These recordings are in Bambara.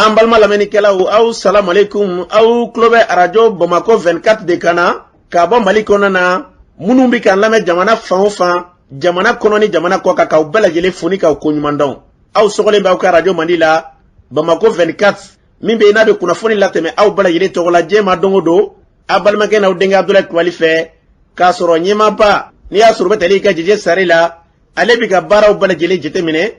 An balima lamɛnnikɛlaw, aw salamalekun. Aw tulo bɛ Arajo Bamakɔ 24 de kan na k'a bɔ Mali kɔnɔna na. Minnu bɛ k'an lamɛn jamana fan o fan, jamana kɔnɔ ni jamana kɔ kan, k'aw bɛɛ lajɛlen fo ni k'aw koɲuman dɔn. Aw sɔgɔlen bɛ aw ka arajo mandi la, Bamakɔ 24, min bɛ yen n'a bɛ kunnafoni latɛmɛ aw bɛɛ lajɛlen tɔgɔ la diɲɛ ma don o don, aw balimakɛ n'aw denkɛ Abudulayi Kulubali fɛ, k'a sɔrɔ ɲɛmaaba n'i y'a sɔrɔ bɛ tali kɛ Jɛjɛ Sari la, ale bɛ ka baaraw bɛɛ lajɛlen jateminɛ,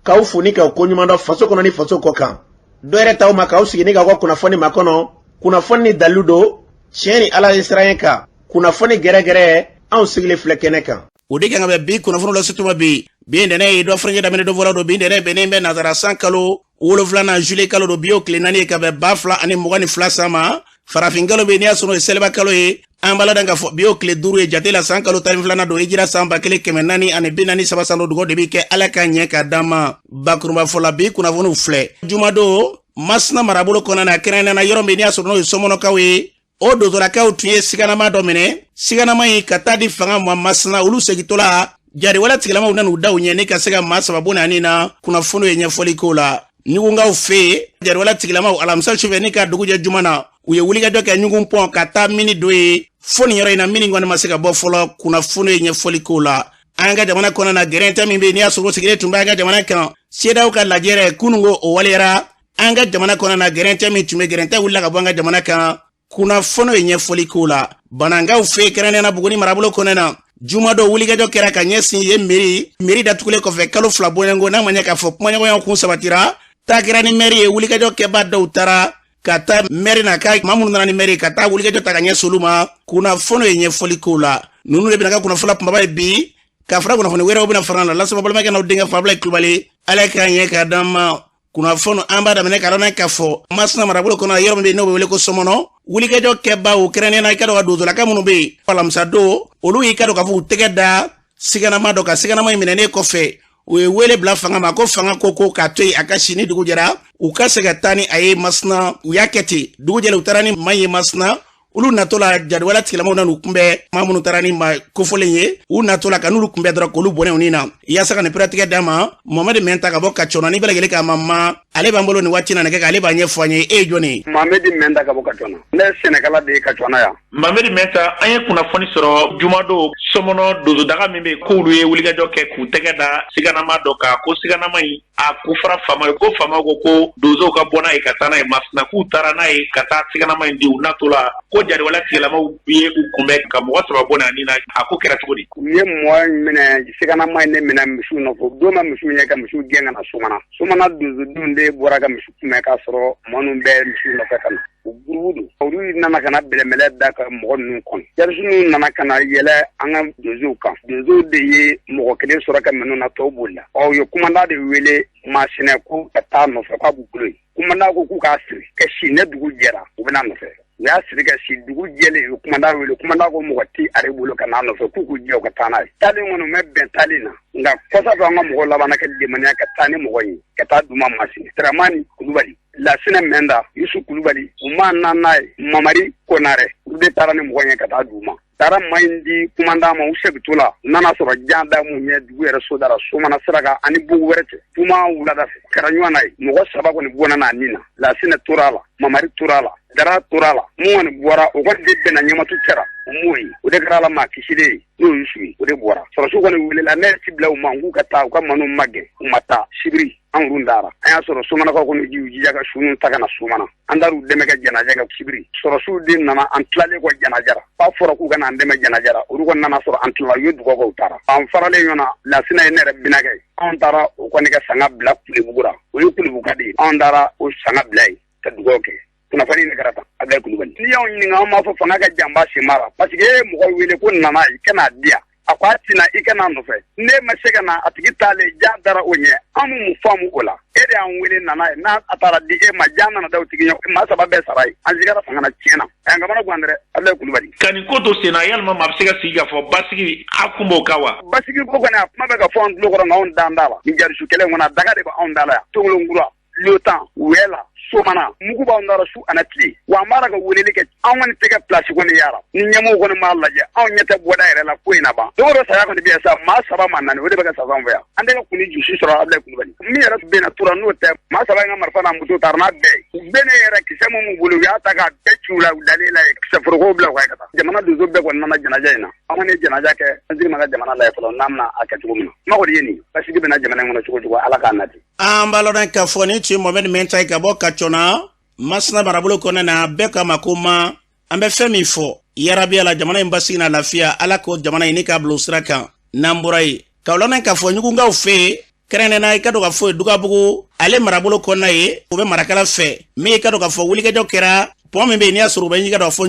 k'aw fo ni k'aw koɲuman dɔn faso kɔnɔ ni faso kɔ kan. Dɔ yɛrɛ t'aw ma k'aw sigi ni k'aw ka kunnafoni makɔnɔ, kunnafoni ni dalilu don, tiɲɛ ni Ala ye siran kan, kunnafoni gɛrɛgɛrɛ, anw sigilen filɛ kɛnɛ kan. O de kan ka bɛn bi kunnafoni lase tuma bi. Bi ntɛnɛn ye dɔ furancɛ daminɛ don fɔlɔ don. Bi ntɛnɛn bɛnnen bɛ nazara san kalo 7nan, juillet kalo don. Bi y'o tile 4 ye ka bɛn 2022 san ma. Farafin kalo bɛ n'i y'a sɔrɔ o ye seliba kalo ye, an b'a ladɔn k'a fɔ bi y'o tile 5 ye jate la, san kalo 12nan don, hijira san 1443 san don. Dugawu de bɛ kɛ Ala ka ɲɛ ka d'an ma. Bakurunba fɔ la, bi kunnafoniw filɛ. Jumadon, Masina marabolo kɔnɔna na, kɛrɛnkɛrɛnnenya na yɔrɔ min n'i y'a sɔrɔ n'o ye Sɔmɔnɔkaw ye, o dozolakaw tun ye siganama dɔ minɛ, siganama in ka taa di fanga ma Masina. Olu segintɔ la, jariwale tigilamaw nan'u da u ɲɛ ni ka se ka maa 3 bɔnɛ ani na. Kunnafoniw ye ɲɛfɔli k'o la. Ɲugunkaw fɛ yen, jariwale tigilamaw, alamisa sufɛ ni ka dugu jɛ juma na, u ye wulikajɔ kɛ Ɲugun pɔn ka taa mini dɔ ye fo nin yɔrɔ in na. Mini kɔni ma se ka bɔ fɔlɔ. Kunnafoni ye ɲɛfɔli k'o la. An ka jamana kɔnɔna na, gɛrɛntɛ min bɛ yen n'i y'a sɔrɔ sigilen tun bɛ an ka jamana kan, CEDEAO ka lajɛrɛ kununko, o waleyara an ka jamana kɔnɔna na. Gɛrɛntɛ min tun bɛ, gɛrɛntɛ wulila ka bɔ an ka jamana kan. Kunnafoni ye ɲɛfɔli k'o la. Banankaw fɛ, kɛrɛnkɛrɛnnenya na Buguni marabolo kɔnɔna na, jumadon wulikajɔ kɛra ka ɲɛsin ye mairie. Mairie datugulen kɔfɛ kalo 2 bɔɲɔgɔnko, n'a ma ɲɛ k'a fɔ kumaɲɔgɔnya kun sabatira, taa kɛra ni mɛri ye. Wulikajɔ kɛba dɔw taara ka taa mɛri na, ka maa minnu nana ni mɛri ka taa wulikajɔ ta ka ɲɛsin olu ma. Kunnafoni ye ɲɛfɔli k'o la. Ninnu de bɛna ka kunnafoni kunbaba ye bi, ka fara kunnafoni wɛrɛw bɛna fara la. Lasaba balimakɛ n'aw denkɛ Fabila Kulubali, Ala k'a ɲɛ k'a d'an ma. Kunnafoni an b'a daminɛ ka dɔn k'a fɔ Masina marabolo kɔnɔ, yɔrɔ min bɛ yen n'o bɛ wele ko Sɔmɔnɔ, wulikajɔ kɛbaw, kɛrɛnkɛrɛnnenya na i ka dɔn ka dozolaka minnu bɛ yen, alamisa don olu y'i ka dɔn k'a fɔ u tɛgɛ da siganama dɔ kan. Siganama in minɛnen kɔfɛ, u ye wele bila fanga ma ko fanga ko k'a to yen a ka si, ni dugu jɛra u ka se ka taa ni a ye Masina. U y'a kɛ ten, dugu jɛra, u taara ni maa ye Masina. Olu natɔ la, jariwale tigilamaw nan'u kunbɛn. Maa minnu taara ni maa kofɔlen ye, u natɔ la ka n'olu kunbɛn dɔrɔn k'olu bɔnɛ u ni na. Yaasa ka nin pɛrɛtigɛ d'a ma, Mohamɛdi Mɛnta ka bɔ Kacɔna, ni bɛɛ lajɛlen k'a ma ma, ale b'an bolo nin waati na nɛgɛ kan, ale b'a ɲɛfɔ an ye. E ye jɔn ye? Mohamɛdi Mɛnta ka bɔ Kacɔna. Ne ye sɛnɛkɛla de ye Kacɔna yan. Mohamɛdi Mɛnta, an ye kunnafoni sɔrɔ jumadon, Sɔmɔnɔ donsodaga min bɛ yen, k'olu ye wulikajɔ kɛ k'u tɛgɛ da siganama dɔ kan, ko siganama in a ko fɔra faama ye, ko faama ko ko donsow ka bɔ n'a ye ka taa n'a ye Masina, k'u taara n'a ye ka taa siganama in di. U natɔ la, ko jariwale tigilamaw ye u kunbɛn ka mɔgɔ 3 bɔ n'a na. A ko kɛra cogo di? U ye mɔgɔ in minɛ, siganama in ne minɛ misiw nɔfɛ. Don ma misiw ɲɛ ka misiw gɛn ka na Somana. Somana donsodenw de bɔra ka misi kunbɛn k'a sɔrɔ mɔgɔ ninnu bɛɛ misiw nɔfɛ ka na. U gurubu don. Olu nana ka na bɛlɛmɛlɛ da ka mɔgɔ ninnu kɔnɔ. Terroriste nana ka na yɛlɛ an ka donsow kan. Donsow de ye mɔgɔ kelen sɔrɔ ka minnu na, tɔw bolila. Ɔ, u ye commandant de wele Masina ko ka taa nɔfɛ k'a b'u bolo yen. Commandant ko k'u k'a siri ka si, ne dugu jɛra u bɛna nɔfɛ. U y'a siri ka si, dugu jɛlen u ye commandant wele. Commandant ko mɔgɔ tɛ ale bolo ka n'a nɔfɛ, k'u k'u jɛ u ka taa n'a ye. Taalen kɔni u ma bɛn taalen na, nka kɔsa fɛ an ka mɔgɔw labanna ka limaniya ka taa ni mɔgɔ ye ka taa d'u ma Masina. Dramani Kulubali, Lasinɛ Mɛnda, Yusu Kulubali, u ma na n'a ye, Mamari Konarɛ, olu de taara ni mɔgɔ ye ka taa d'u ma. Taara maa in di commandant ma, u segintɔ la, u nana sɔrɔ jan da mun ɲɛ dugu yɛrɛ so dara Somana sira kan ani bugu wɛrɛ cɛ. Juma wulada fɛ kɛra ɲɔgɔn na ye, mɔgɔ 3 kɔni bɔnna n'a ni na. Lasinɛ tora a la, Mamari tora a la, Dara tora a la. Mun kɔni bɔra, o kɔni de bɛnna ɲɛmatu kɛra o m'o ye, o de kɛra ala maa kisilen ye, n'o Yusu ye, o de bɔra. Sɔrɔsiw kɔni welela, ne ci bila u ma k'u ka taa u ka manu magɛn, u ma taa. Sibiri an run dara, an y'a sɔrɔ Somanakaw kɔni u jija ka su ninnu ta ka na Somana. An taar'u dɛmɛ ka janaja kɛ sibiri. Sɔrɔsiw de nana an tilalen kɔ janaja la, f'a fɔra k'u ka na an dɛmɛ janaja la, olu kɔni nana sɔrɔ an tilala, u ye dugawu kɛ, u taara. An faralen ɲɔgɔn na, Lasinɛ ye ne yɛrɛ binakɛ ye. Anw taara o kɔni ka sanga bila Kulebugu la, o ye Kulebugu de ye. Anw taara o sanga bila yen ka dugawu kɛ. Kunnafoni de kɛra tan, Abulayi Kulubali. N'i y'anw ɲininka, an b'a fɔ fanga ka janba sen b'a la, parce que e ye mɔgɔ wele ko nana i ka n'a di yan, a ko a tɛna i ka n'a nɔfɛ, ne ma se ka na, a tigi taalen jan dara o ɲɛ. An m'u mun faamu o la? E de y'an wele nana ye, n'a a taara di e ma, jan nana da o tigi ɲɛ, maa 3 bɛɛ sara ye. An sigara fanga na tiɲɛ na, a y'an kamana gan dɛ, Abulayi Kulubali. Ka nin ko to sen na, yalima maa bɛ se ka sigi k'a fɔ basigi a kun b'o kan wa? Basigi ko kɔni, a kuma bɛ ka fɔ an tulo kɔrɔ, nka anw dan t'a la. Nin jarisu kɛlɛ in kɔnɔ, a daga de bɛ anw da la yan. Tongolonkura, Lotan, Wɛla, Somana, Mugu b'anw dara su ani tile, wa an b'a la ka weleli kɛ. Anw kɔni tɛ ka place kɔni yara ni ɲɛmɔgɔw kɔni m'a lajɛ, anw ɲɛ tɛ bɔda yɛrɛ la ko in na ban. Don o don saya kɔni bɛ yan sa, maa 3 maa 4, o de bɛ ka sa anw fɛ yan. An tɛ ka kun ni jusi sɔrɔ. Abulayi Kulubali min yɛrɛ bɛ na tura n'o tɛ, maa 3 in ka marifa n'a moto taara n'a bɛɛ ye. U bɛɛ ne yɛrɛ kisɛ min b'u bolo, u y'a ta k'a bɛɛ ci u la, u dalen la yen, kisɛ forokow bila u ka taa. Jamana donso bɛɛ kɔni nana janaja in na. An kɔni ye janaja kɛ, an sigi ma ka jamana lajɛ fɔlɔ n'an bɛna a kɛ cogo min na. Kuma kɔni ye nin basigi bɛna jamana in kɔnɔ cogo cogo, Ala k'a nati. An b'a lɔn k'a fɔ nin tun ye Mohamɛd Mɛnta ye ka bɔ Kacɔna, Masina marabolo kɔnɔna na. Bɛɛ k'a ma ko ma an bɛ fɛn min fɔ, yarabi la jamana in basigi na lafiya, Ala k'o jamana in ni k'a bila o sira kan. N'an bɔra yen, k'aw lamɛn k'a fɔ ɲugunkaw fɛ yen, kɛrɛnkɛrɛnnenya i ka dɔn k'a fɔ Dugabugu ale marabolo kɔnɔna ye, o bɛ Marakala fɛ min, i ka dɔn k'a fɔ wulikajɔ kɛra pɔn min bɛ yen, n'i y'a sɔrɔ u bɛ i ka dɔn k'a fɔ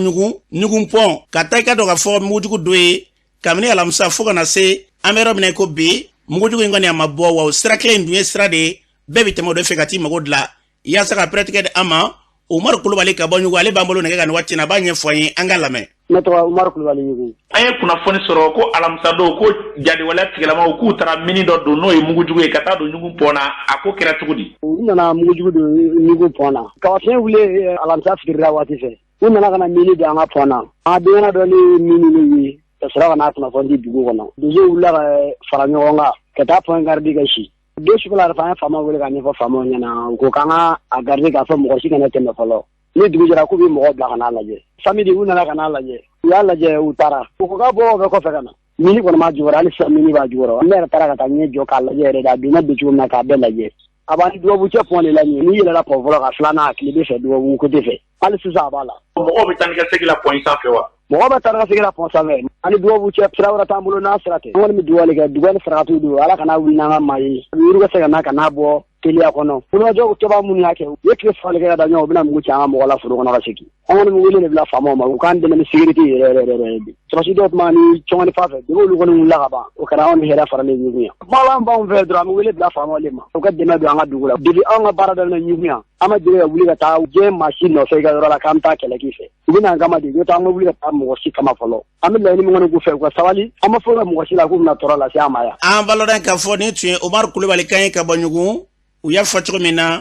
ɲugun pɔn ka taa, i ka dɔn k'a fɔ mugujugu dɔ ye kabini alamisa fo ka na se an bɛ yɔrɔ min na ko bi, mugujugu in kɔni a ma bɔ. Wa o sira kelen in dun ye sira de ye, bɛɛ bɛ tɛmɛ o de fɛ ka t'i mago dilan. Yaasa ka pɛrɛtigɛ di an ma, Umaru Kulubali ka bɔ Ɲugu, ale b'an bolo nɛgɛ kan nin waati in na, a b'a ɲɛfɔ an ye, an ka lamɛn. Ne tɔgɔ Umaru Kulubali Ɲugu. An ye kunnafoni sɔrɔ ko alamisadon ko jadiwaleya tigilamaw k'u taara mini dɔ don, n'o ye mugujugu ye, ka taa don Ɲugu pɔn na. A ko kɛra cogo di? U nana mugujugu don Ɲugu pɔn na. Kabafiɲɛ wuli alamisa fitirila waati fɛ. U nana ka na mini don an ka pɔn na. An ka denkɛnɛ dɔ ni mini ne ye ka sɔrɔ ka n'a kunnafoni di dugu kɔnɔ. Donsow wulila ka fara ɲɔgɔn kan ka taa pɔn garidi ka si. Don sufɛla yɛrɛ fɛ, an ye faamaw wele ka ɲɛfɔ faamaw ɲɛna. U ko k'an ka a garidi k'a fɔ mɔgɔ si kana tɛmɛ fɔlɔ. Ni dugu jɛra, k'u bɛ mɔgɔ bila ka n'a lajɛ. Samedi, u nana ka n'a lajɛ. U y'a lajɛ, u taara. U ko k'a bɔ o bɛ kɔfɛ ka na. Mini kɔni b'a jukɔrɔ, hali sisan mini b'a jukɔrɔ. Ne yɛrɛ taara ka taa ɲɛ jɔ k'a lajɛ yɛrɛ de, a donna don cogo min na k'a bɛɛ lajɛ. A b'an ni Dubabu cɛ pɔn de la nin ye. N'i yɛlɛla pɔn fɔlɔ ka filanan, a tile bɛ fɛ, Dubabu côté fɛ. Hali sisan a b'a la. Mɔgɔw bɛ taa ni ka segin la pɔn in sanfɛ wa? Mɔgɔ bɛ taa ni ka segin la pɔn sanfɛ. Ani Dubabu cɛ, sira wɛrɛ t'an bolo n'a sira tɛ. An kɔni bɛ dugawu kɛ, dugawu ni sarakatiw don, Ala kana wuli n'an ka maa ye. Yiri ka se ka na ka n'a bɔ teliya kɔnɔ. Wulikajɔ kɛbaa minnu y'a kɛ, u ye tile 3 kɛ ka da ɲɔgɔn, u bɛna mugu ci an ka mɔgɔ la foro kɔnɔ ka segin. An kɔni bɛ wele de bila faamaw ma, u k'an dɛmɛ ni sécurité yɛrɛ yɛrɛ yɛrɛ de. Sɔrɔdasi dɔw tun b'an ni cɔngɔni fan fɛ, depuis olu kɔni wulila ka ban, o kɛra anw ni hɛrɛ faralen Ɲugun yan. Kuma b'anw fɛ dɔrɔn, an bɛ wele bila faamaw de ma, u ka dɛmɛ don an ka dugu la. Depuis anw ka baara daminɛ Ɲugun yan, an ma deli ka wuli ka taa diɲɛ maa si nɔfɛ i ka yɔrɔ la k'an bɛ taa kɛlɛ k'i fɛ. U bɛ n'an kama de, n'o tɛ an ma wuli ka taa mɔgɔ si kama fɔlɔ. An bɛ laɲini min kɔni k'u fɛ, u ka sabali, an ma foyi kɛ mɔgɔ si la k'u bɛna tɔɔrɔ lase an ma yan. An b'a lɔn k'a fɔ nin tun ye Umaru Kulubali kan ye ka bɔ Ɲugun. U y'a fɔ cogo min na,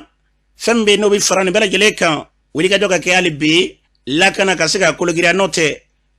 fɛn min bɛ yen n'o bɛ fara nin bɛɛ lajɛlen kan, wulikajɔ ka kɛ hali bi lakana ka se ka kologiriya, n'o tɛ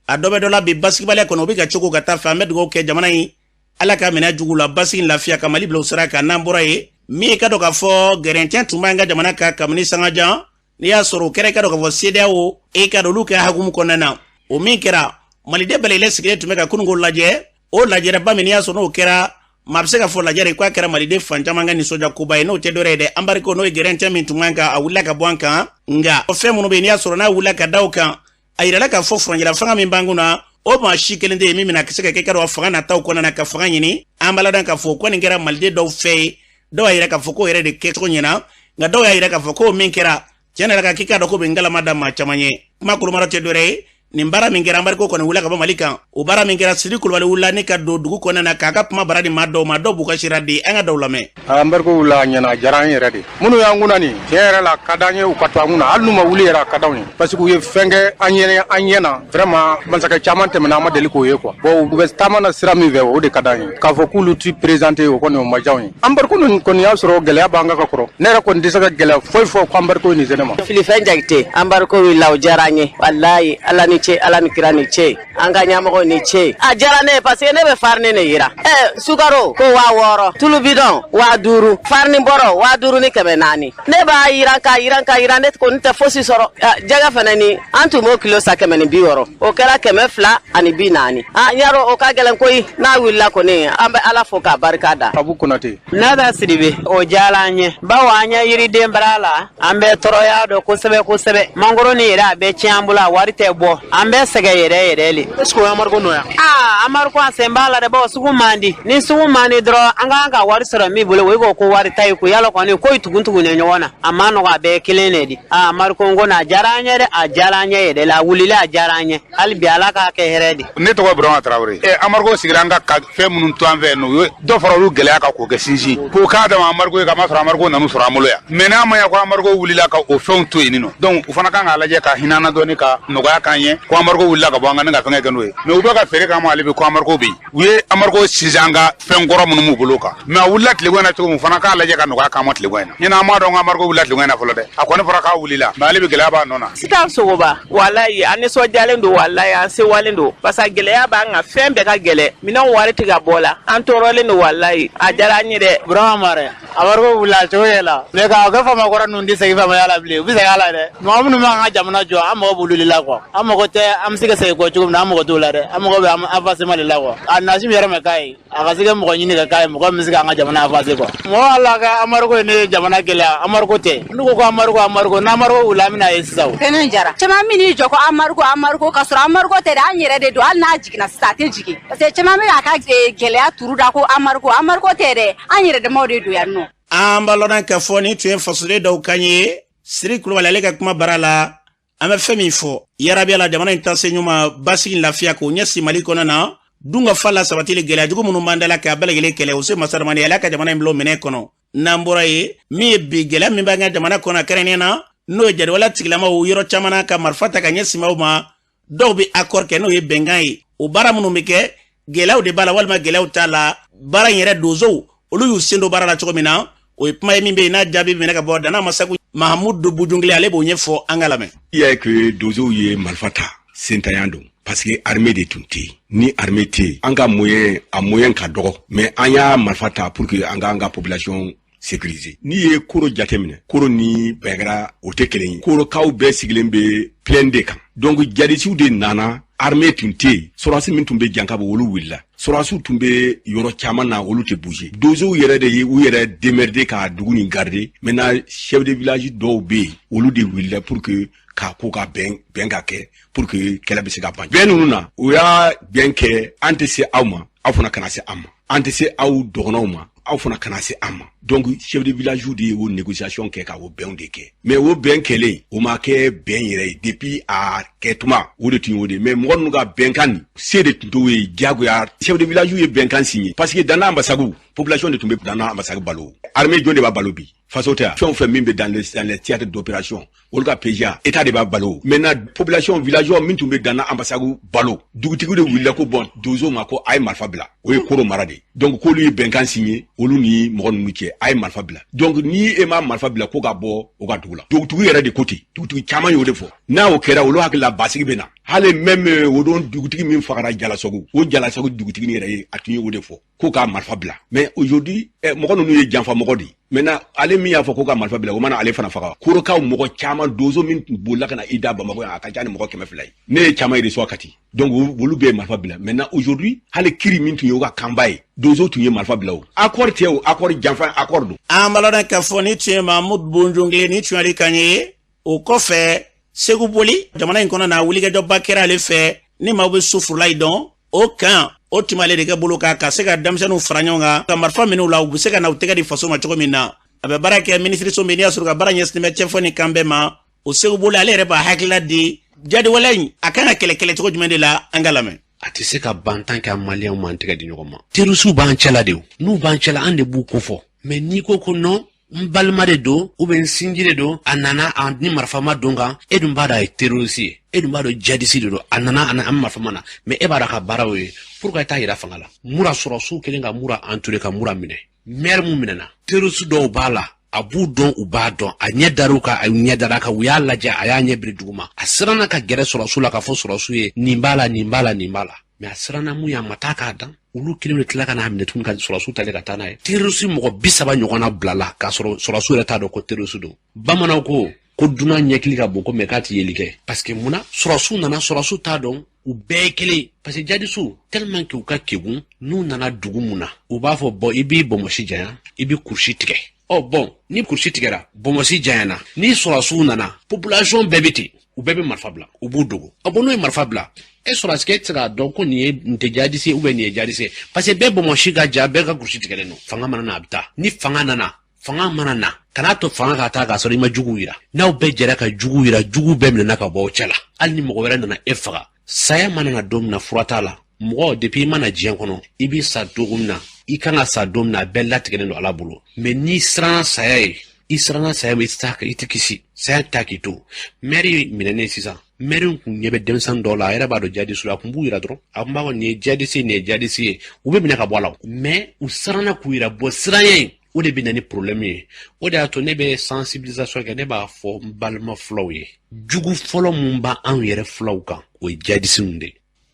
a dɔ bɛ dɔ la bi basigibaliya kɔnɔ, o bɛ ka cogo ka taa fɛ. An bɛ dugawu kɛ jamana in, Ala ka minɛ jugu la, basigi lafiya ka Mali bila o sira kan. N'an bɔra yen, min ye ka dɔn k'a fɔ gɛrɛntɛ tun b'an ka jamana kan kabini sangajan, n'i y'a sɔrɔ o kɛra i ka dɔn k'a fɔ CEDEAO e ka dɔn olu kɛ hukumu kɔnɔna na, o min kɛra maliden bɛɛ lajɛlen sigilen tun bɛ ka kununko lajɛ. O lajɛrɛba min n'i y'a sɔrɔ n'o kɛra, maa bɛ se ka fɔ lajɛrɛ k'a kɛra maliden fan caman ka nisɔndiya koba ye, n'o tɛ dɔwɛrɛ ye dɛ, embargo, n'o ye gɛrɛntɛ min tun kan ka a wulila ka bɔ an kan. Nka fɛn minnu bɛ yen n'i y'a sɔrɔ n'a wulila ka da o kan, a yirala k'a fɔ furancɛla fanga min b'an kun na, o maa si kelen tɛ yen min bɛna se ka kɛ ka dɔn fanga nataw kɔnɔna na ka fanga ɲini. An b'a ladɔn k'a fɔ o kɔni kɛra maliden dɔw fɛ yen. Dɔw y'a yira k'a fɔ k'o yɛrɛ de kɛcogo ɲɛna, nka dɔw y'a yira k'a fɔ k'o min kɛra tiɲɛ yɛrɛ ka k'i k'a dɔn k'o bɛ ngalama da maa caman ye. Kuma kolomara tɛ dɔwɛrɛ ye, nin baara min kɛra, embargo kɔni wulila ka bɔ Mali kan. O baara min kɛra, Sidi Kulubali wulila ni ka don dugu kɔnɔna na k'a ka kuma bara di maa dɔw ma, dɔw b'u ka sira di, an ka dɔw lamɛn. Embargo wulila, a ɲɛna, a diyara an yɛrɛ de. Minnu y'an kunna nin, tiɲɛ yɛrɛ la, a ka d'an ye u ka to an kunna, hali n'u ma wuli yɛrɛ, a ka d'anw ye, parce que u ye fɛn kɛ an ɲɛ an ɲɛ na. Vraiment, masakɛ caman tɛmɛna, an ma deli k'o ye quoi. Bon, u bɛ taama na sira min fɛ, o de ka d'an ye. K'a fɔ k'olu ti présenter, o kɔni o ma diya anw ye. Embargo ninnu kɔni y'a sɔrɔ gɛlɛya b'an kan ka kɔrɔ. Ne yɛrɛ kɔni tɛ se ka gɛlɛya foyi fɔ ko embargo nin se ne ma. Filifɛn Jakite, embargo wulila, o diyara an ye walayi. Ala ni ce, Ala ni kira ni ce, an ka ɲɛmɔgɔw ni ce. A diyara ne ye parce que ne bɛ farini de yira. Ɛ sukaro ko 6000, tulu bidɔn 5000, farini bɔrɔ 5400. Ne b'a yiran k'a yiran k'a yiran, ne kɔni tɛ fosi sɔrɔ. Jɛgɛ fana ni an tun b'o kilo san 160, o kɛra 240. A yarɔ, o ka gɛlɛn koyi. N'a wulila kɔni, an bɛ Ala fo k'a barika da. Abu Konate. Nada Sidibe, o diyara an ye bawo an ye yiriden bara la, an bɛ tɔɔrɔya dɔn kosɛbɛ kosɛbɛ. Mangoro ni yɛrɛ, a bɛ tiɲɛ an bolo, a wari tɛ bɔ, an bɛ sɛgɛn yɛrɛ yɛrɛ le. Est ce que o ye embargo nɔ ya? Aa, embargo a sen b'a la dɛ, bawo sugu man di. Ni sugu man di dɔrɔn, an kan ka wari sɔrɔ min bolo, o ko ko wari ta ye ko yala kɔni ko tugun tugunnen ɲɔgɔn na, a ma nɔgɔ, a bɛɛ kelen de di. Aa, embargo ko na, a diyara an ye dɛ, a diyara an ye yɛrɛ la, a wulila, a diyara an ye. Hali bi Ala k'a kɛ hɛrɛ de. Ne tɔgɔ Burama Tarawele. Ɛ, embargo sigira an ka fɛn minnu to an fɛ yen nɔ, u ye dɔ fara olu gɛlɛya kan k'o kɛ sinsin k'o k'a dama embargo ye, k'a ma sɔrɔ embargo nanu sɔrɔ an bolo yan. Mais n'a ma ɲɛ ko embargo wulila ka o fɛnw to yen nɔ, donc u fana kan k'a lajɛ ka hinɛ an na dɔɔni, ka nɔgɔya k'an ye. ye ko embargo wulila ka bɔ an kan ni ka fɛngɛ kɛ n'o ye mais u bɛ ka feere k'an ma hali bi ko embargo bɛ yen. U ye embargo sinsin an ka fɛn kɔrɔ minnu b'u bolo kan mais a wulila tileko in na cogo min fana k'a lajɛ ka nɔgɔya k'an ma tileko in na. Ɲinan an m'a dɔn ko embargo wulila tileko in na fɔlɔ dɛ, a kɔni fɔra k'a wulila mais hali bi gɛlɛya b'a nɔ na. Sitan Sogoba, walayi an nisɔndiyalen don, walayi an sewalen don parce que gɛlɛya b'an kan, fɛn bɛɛ ka gɛlɛn, minɛnw wari tɛ ka bɔ la, an tɔɔrɔlen don, walayi a diyara an ye dɛ. Burama Mare, embargo wulila cogo yɛrɛ la mais k'a kɛ faama kɔrɔ ninnu tɛ segin faamaya la bilen, u bɛ segin a la dɛ. Mɔgɔ minnu b'an ka jamana jɔ, an mago b'olu de la quoi. An mago tɛ an bɛ se ka segin kɔ cogo min na, an mago t'o la dɛ. An mago bɛ avancement de la quoi. A nasi min yɛrɛ ma k'a ye, a ka se ka mɔgɔ ɲini ka k'a ye, mɔgɔ min bɛ se k'an ka jamana avancer quoi. Mɔgɔ ala ka embargo ye ne jamana gɛlɛya, embargo tɛ. N'u ko ko embargo, embargo, n'embargo wulila an bɛna ye sisan o. Fɛnɛ jara. Caman min n'i jɔ ko embargo, embargo, k'a sɔrɔ embargo tɛ dɛ, an yɛrɛ de don, hali n'a jiginna sisan a tɛ jigin. Parce que caman bɛ k'a ka gɛlɛya turu da ko embargo, embargo tɛ dɛ, an yɛrɛ damaw de don yan nɔ. An b'a lɔn k'a fɔ nin tun ye fasoden dɔw kan ye. Siri Kulubali ale ka kuma baara la, an bɛ fɛn min fɔ yarabi la jamana in taase ɲuman, basigi, lafiya k'o ɲɛsin Mali kɔnɔ na, dun ka fa la sabatili, gɛlɛya jugu minnu b'an da la k'a bɛɛ lajɛlen kɛlɛ, o se masaramani ala ka jamana in bila o minɛ kɔnɔ. N'an bɔra yen, min ye bi gɛlɛya min b'an ka jamana kɔnɔ, kɛrɛnkɛrɛnnenya na n'o ye jadiwala tigilamaw yɔrɔ caman na ka marifa ta ka ɲɛsin aw ma, dɔw bɛ accord kɛ n'o ye bɛnkan ye, o baara minnu bɛ kɛ, gɛlɛyaw de b'a la walima gɛlɛyaw t'a la, baara in yɛrɛ donsow olu y'u sen don baara la cogo min na, o ye kuma ye min bɛ yen n'a jaabi minɛ ka bɔ Dana Masagu Mahamudu Bujungile, ale b'o ɲɛfɔ, an ka lamɛn. I y'a ye que donsow ye marifa ta, sentanya don parce que armée de tun tɛ yen. Ni armée tɛ yen, an ka moyen, a moyen ka dɔgɔ, mais an y'a marifa ta pour que an k'an ka population sécuriser. N'i ye Koro jateminɛ, Koro ni Bɛnkɛra o tɛ kelen ye. Korokaw bɛɛ sigilen bɛ plaine de kan, donc jadisiw de nana, armée tun tɛ yen. Sɔrɔdasi min tun bɛ Jankabo, olu wulila. Sɔrɔdasiw tun bɛ yɔrɔ caman na, olu tɛ bouger. Donsow yɛrɛ de ye u yɛrɛ démerder ka dugu nin garder. Maintenant, chef de village dɔw bɛ yen, olu de wulila pour que k'a ko ka bɛn, bɛn ka kɛ pour que kɛlɛ bɛ se ka ban. Bɛn ninnu na, u y'a bɛn kɛ: an tɛ se aw ma, aw fana kana se an ma, an tɛ se aw dɔgɔnɔw ma, aw fana kana se an ma. Donc chef de village de ye o négociation kɛ ka o bɛnw de kɛ. Mais o bɛn kɛlen, o ma kɛ bɛn yɛrɛ ye depuis a kɛtuma, o de tun y'o de. Mais mɔgɔ ninnu ka bɛnkan nin se de tun t'o ye diyagoya. Chef de village ye bɛnkan signé parce que Dana Ambasagu, population de tun bɛ Dana Ambasagu balo. Armée jɔn de b'a balo bi? Faso tɛ? Fɛn o fɛn min bɛ dans les théâtres d'opération, olu ka PGA, état de b'a balo. Maintenant, population villageois min tun bɛ Dana Ambasagu balo, dugutigi de wulila ko bon, donsow ma ko a ye marifa bila. O ye Koro mara de. Donc k'olu ye bɛnkan signé olu ni mɔgɔ ninnu cɛ, a ye marifa bila. Donc ni e ma marifa bila, ko ka bɔ o ka dugu la. Dugutigi yɛrɛ de ko ten, dugutigi caman y'o de fɔ. N'a o kɛra, olu hakili la basigi bɛ na. Hali même o don, dugutigi min fagara Jalasagu, o Jalasagu dugutigi yɛrɛ ye, a tun ye o de fɔ ko k'a marifa bila. Mais aujourd'hui, mɔgɔ ninnu ye janfa mɔgɔ de ye. Maintenant, ale min y'a fɔ ko ka marifa bila, o mana ale fana faga. Korokaw mɔgɔ caman, donso min bolila ka na i da Bamakɔ yan, a ka ca ni mɔgɔ 200 ye. Ne ye caman reçoit Kati. Donc olu bɛɛ ye marifa bila. Maintenant, aujourd'hui, hali kiri min tun ye o ka kanba ye, donso tun ye marifa bila. O accord tɛ, o accord janfa accord don. An b'a lɔn k'a fɔ ni tun ye Mahamudu Bonjongile, ni tun y'ale kan ye. O kɔfɛ, Segu Boli, jamana in kɔnɔ na, wulikajɔba kɛra ale fɛ. Ni maaw bɛ sufurula yi dɔn, o kan o tun b'ale de kɛ bolo kan ka se ka denmisɛnninw fara ɲɔgɔn kan ka marifa minɛ u la, u bɛ se ka na u tɛgɛ di faso ma cogo min na. A bɛ baara kɛ minisiriso min, n'i y'a sɔrɔ ka baara ɲɛsinnen bɛ cɛfɔ ni kan bɛɛ ma, o Segu Boli, ale yɛrɛ b'a hakilila di jadiwaleya in, a kan ka kɛlɛ kɛlɛ cogo jumɛn de la? An ka lamɛn. A tɛ se ka ban tant que Maliyɛnw m'an tɛgɛ di ɲɔgɔn ma. Terroristew b'an cɛla de, n'u b'an cɛla, an de b'u kofɔ. Mais n'i ko ko non, n balima de don ou bien n sinji de don, a nana a ni marifa ma don kan, e dun b'a dɔn a ye terroriste ye, e dun b'a dɔn djihadiste de don, a nana a marifa ma na, mais e b'a dɔn a ka baara y'o ye, pourquoi i t'a yira fanga la? Mura, sɔrɔsiw kelen ka Mura entouré ka Mura minɛ, maire mun minɛna, terroriste dɔw b'a la, a b'u dɔn, u b'a dɔn, a ɲɛ dar'u kan, a ɲɛ dar'a kan, u y'a lajɛ, a y'a ɲɛ biri duguma, a siranna ka gɛrɛ sɔrɔsiw la k'a fɔ sɔrɔsiw ye nin b'a la, nin b'a la, nin b'a la. Mais a siranna mun ye? A ma taa k'a dan. Olu kelen de tila ka n'a minɛ tuguni ka sɔrɔsiw talen ka taa n'a ye. Terroriste mɔgɔ 30 ɲɔgɔnna bilala k'a sɔrɔ sɔrɔsiw yɛrɛ t'a dɔn ko terroriste don. Bamananw ko ko dunan ɲɛkili ka bon ko mais k'a ti yeli kɛ, parce que munna sɔrɔsiw nana, sɔrɔsiw t'a dɔn, u bɛɛ ye kelen, parce que jadisiw tellement que u ka kegun, n'u nana dugu mun na, u b'a fɔ bɔn, i b'i bɔnmɔsi janya, i b'i kurusi tigɛ. Ɔ bɔn, ni kurusi tigɛra, bɔnmɔsi janyana, ni sɔrɔsiw nana, population bɛɛ bɛ ten, u bɛɛ bɛ marifa bila, u b'u dogo. Ɔ bɔn, n'o ye marifa bila, e sɔrɔsikɛ tɛ se k'a dɔn ko nin ye nin tɛ jadisi ye ou bien nin ye jadisi ye, parce que bɛɛ bɔnmɔsi ka ja, bɛɛ ka kurusi tigɛlen don. Fanga mana na, a bɛ taa. Ni fanga nana, fanga mana na, kan'a to fanga ka taa k'a sɔrɔ i ma juguw yira. N'aw bɛɛ jɛra ka juguw yira, juguw bɛɛ minɛna ka bɔ aw cɛ la, hali ni mɔgɔ wɛrɛ nana e faga, saya mana na don min na, fura t'a la. Mɔgɔ, depuis i mana diɲɛ kɔnɔ, i b'i sa cogo min na, i kan ka sa don min na, a bɛɛ latigɛlen don Ala bolo. Mais n'i siranna saya ye, i siranna saya ma, i tɛ kisi, saya t'a k'i to. Maire minɛnen sisan. Mɛri kun ɲɛ bɛ denmisɛnnin dɔw la, a yɛrɛ b'a dɔn jihadiste la, a kun b'u yira dɔrɔn, a kun b'a fɔ nin ye jihadiste ye, nin ye jihadiste ye, u bɛ minɛ ka bɔ a la. Mais u siranna k'u yira bɔ, siranya in o de bɛ na ni problème ye. O de y'a to ne bɛ sensibilisation kɛ, ne b'a fɔ n balima fulaw ye, jugu fɔlɔ mun b'anw yɛrɛ fulaw kan, o ye jihadisiw de ye.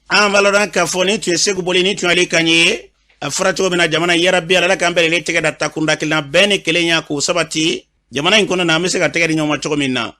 An b'a lɔn k'a fɔ nin tun ye Segu Boli, nin tun y'ale kan ye. A fɔra cogo min na, jamana yarabi, Ala k'an bɛɛ lajɛlen tɛgɛ da takunda kelen na, bɛn ni kelenya k'o sabati jamana in kɔnɔ na, an bɛ se ka tɛgɛ di ɲɔgɔn ma cogo min na.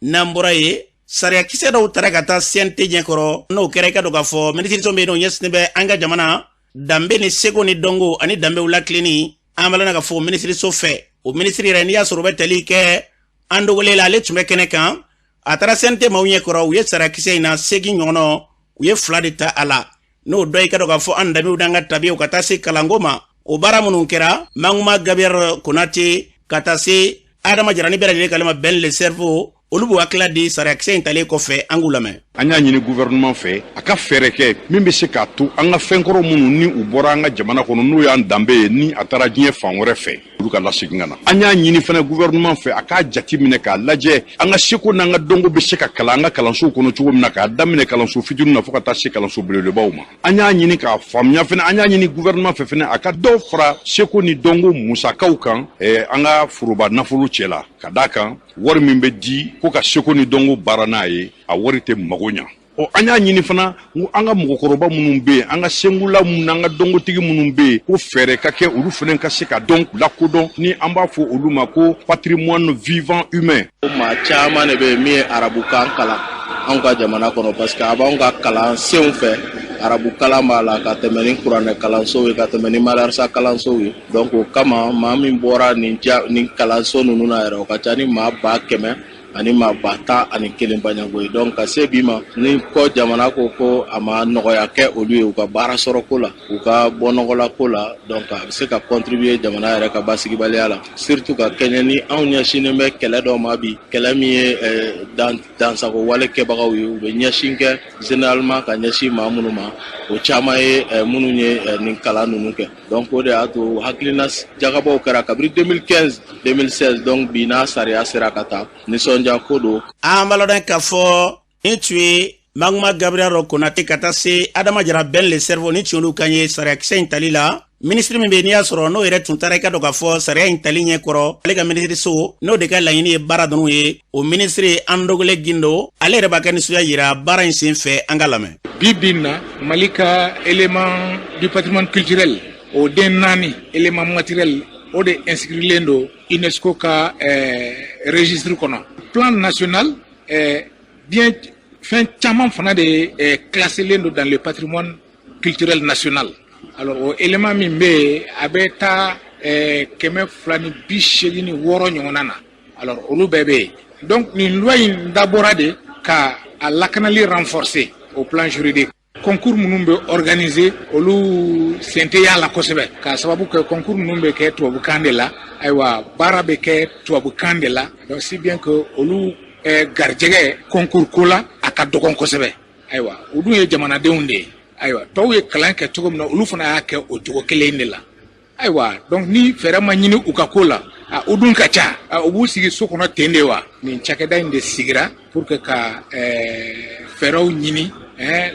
N'an bɔra yen, sariyakisɛ dɔw tara ka taa CNT ɲɛkɔrɔ. N'o kɛra, i ka dɔn k'a fɔ minisiriso min bɛ yen, n'o ɲɛsinnen bɛ an ka jamana danbe ni seko ni dɔnko ani danbew lakilenni, an b'a lɔn k'a fɔ minisiriso fɛ, o minisiri yɛrɛ, n'i y'a sɔrɔ o bɛ tali kɛ Andogole la, ale tun bɛ kɛnɛ kan. A taara CNT maaw ɲɛkɔrɔ, u ye sariyakisɛ in na 8 ɲɔgɔn, u ye 2 de ta a la. N'o dɔ, i ka dɔn k'a fɔ an danbew n'an ka tabiyaw ka taa se kalanko ma, o baara minnu kɛra, Manguma Gabriel Konate ka taa se Adama Jara ni bɛɛ lajɛlen kalama Ben le Cerveau, olu b'u hakilila di sariyakisɛ in talen kɔfɛ. An k'u lamɛn. An y'a ɲini gouvernement fɛ, a ka fɛɛrɛ kɛ min bɛ se k'a to an ka fɛnkɔrɔ minnu ni u bɔra an ka jamana kɔnɔ, n'o y'an danbe ye, ni a taara diɲɛ fan wɛrɛ fɛ, olu ka lasegin ka na. An y'a ɲini fana gouvernement fɛ, a k'a jate minɛ k'a lajɛ an ka seko n'an ka dɔnko bɛ se ka kalan an ka kalansow kɔnɔ cogo min na, k'a daminɛ kalanso fitininw na fo ka taa se kalanso belebelebaw ma. An y'a ɲini k'a faamuya fana, an y'a ɲini gouvernement fɛ fana, a ka dɔ fara seko ni dɔnko musakaw kan an ka foroba nafolo cɛ la, ka d'a kan wari min bɛ di ko ka seko ni dɔnko baara n'a ye, a wari tɛ mago ɲa. Ɔ, an y'a ɲini fana ko an ka mɔgɔkɔrɔba minnu bɛ yen, an ka sengula minnu n'an ka dɔnkotigi minnu bɛ yen, ko fɛɛrɛ ka kɛ olu fana ka se ka dɔn, lakodɔn, ni an b'a fɔ olu ma ko patrimoine vivant humain. Maa caman de bɛ yen min ye arabukan kalan anw ka jamana kɔnɔ, parce que a b'anw ka kalansenw fɛ, arabu kalan b'a la ka tɛmɛ ni kuranɛ kalansow ye, ka tɛmɛ ni madarasa kalansow ye. Donc o kama, maa min bɔra nin ja nin kalanso ninnu na yɛrɛ, o ka ca ni maa 100,000 ani maa 11,000 baɲanko ye. Donc ka se bi ma, ni kɔ jamana ko ko a ma nɔgɔya kɛ olu ye u ka baara sɔrɔ ko la, u ka bɔ ko la, donc a bɛ se ka contribuer jamana yɛrɛ ka basigibaliya la, surtout ka kɛɲɛ ni anw ɲɛsinnen bɛ kɛlɛ dɔ ma bi, kɛlɛ min ye dansago wale kɛbagaw ye. U bɛ ɲɛsin kɛ généralement ka ɲɛsin maa minnu ma, o caman ye minnu ye nin kalan ninnu kɛ. Donc o de y'a to hakilina jagabɔw kɛra kabiri 2015, 2016. Donc bi n'a sariya sera ka taa, nisɔndiya ko don. An b'a lɔn k'a fɔ nin tun ye Maguma Gabriel Konate ka taa se Adama Jara Ben le Cerveau, ni tun y'olu kan ye sariyakisɛ in tali la. Minisiri min bɛ, n'i y'a sɔrɔ n'o yɛrɛ tun taara, i ka dɔn k'a fɔ sariya in tali ɲɛkɔrɔ, ale ka minisiriso n'o de ka laɲini ye baara ninnu ye, o minisiri Andogole Gindo, ale yɛrɛ b'a ka nisɔndiya yira baara in sen fɛ. An ka lamɛn. Bi bi in na, Mali ka élément du patrimoine culturel o den 4, élément matériel, o de inscrilen don UNESCO ka registre kɔnɔ. Plan national, bien fɛn caman fana de classélen don dans le patrimoine culturel national. Alors o élément min bɛ yen, a bɛ taa 286 ɲɔgɔnna na. Alors olu bɛɛ bɛ yen. Donc nin loi in dabɔra de ka a lakanali renforcer au plan juridique. Concours minnu bɛ organiser, olu sen tɛ y'a la kosɛbɛ, k'a sababu kɛ concours ninnu bɛ kɛ tubabukan de la. Ayiwa, baara bɛ kɛ tubabukan de la. Donc si bien que olu garijɛgɛ concours ko la, a ka dɔgɔn kosɛbɛ. Ayiwa, olu dun ye jamanadenw de ye. Ayiwa, tɔw ye kalan kɛ cogo min na, olu fana y'a kɛ o cogo kelen de la. Ayiwa, donc ni fɛɛrɛ ma ɲini u ka ko la, u dun ka ca, u b'u sigi so kɔnɔ ten de wa. Nin cakɛda in de sigira pour que ka fɛɛrɛw ɲini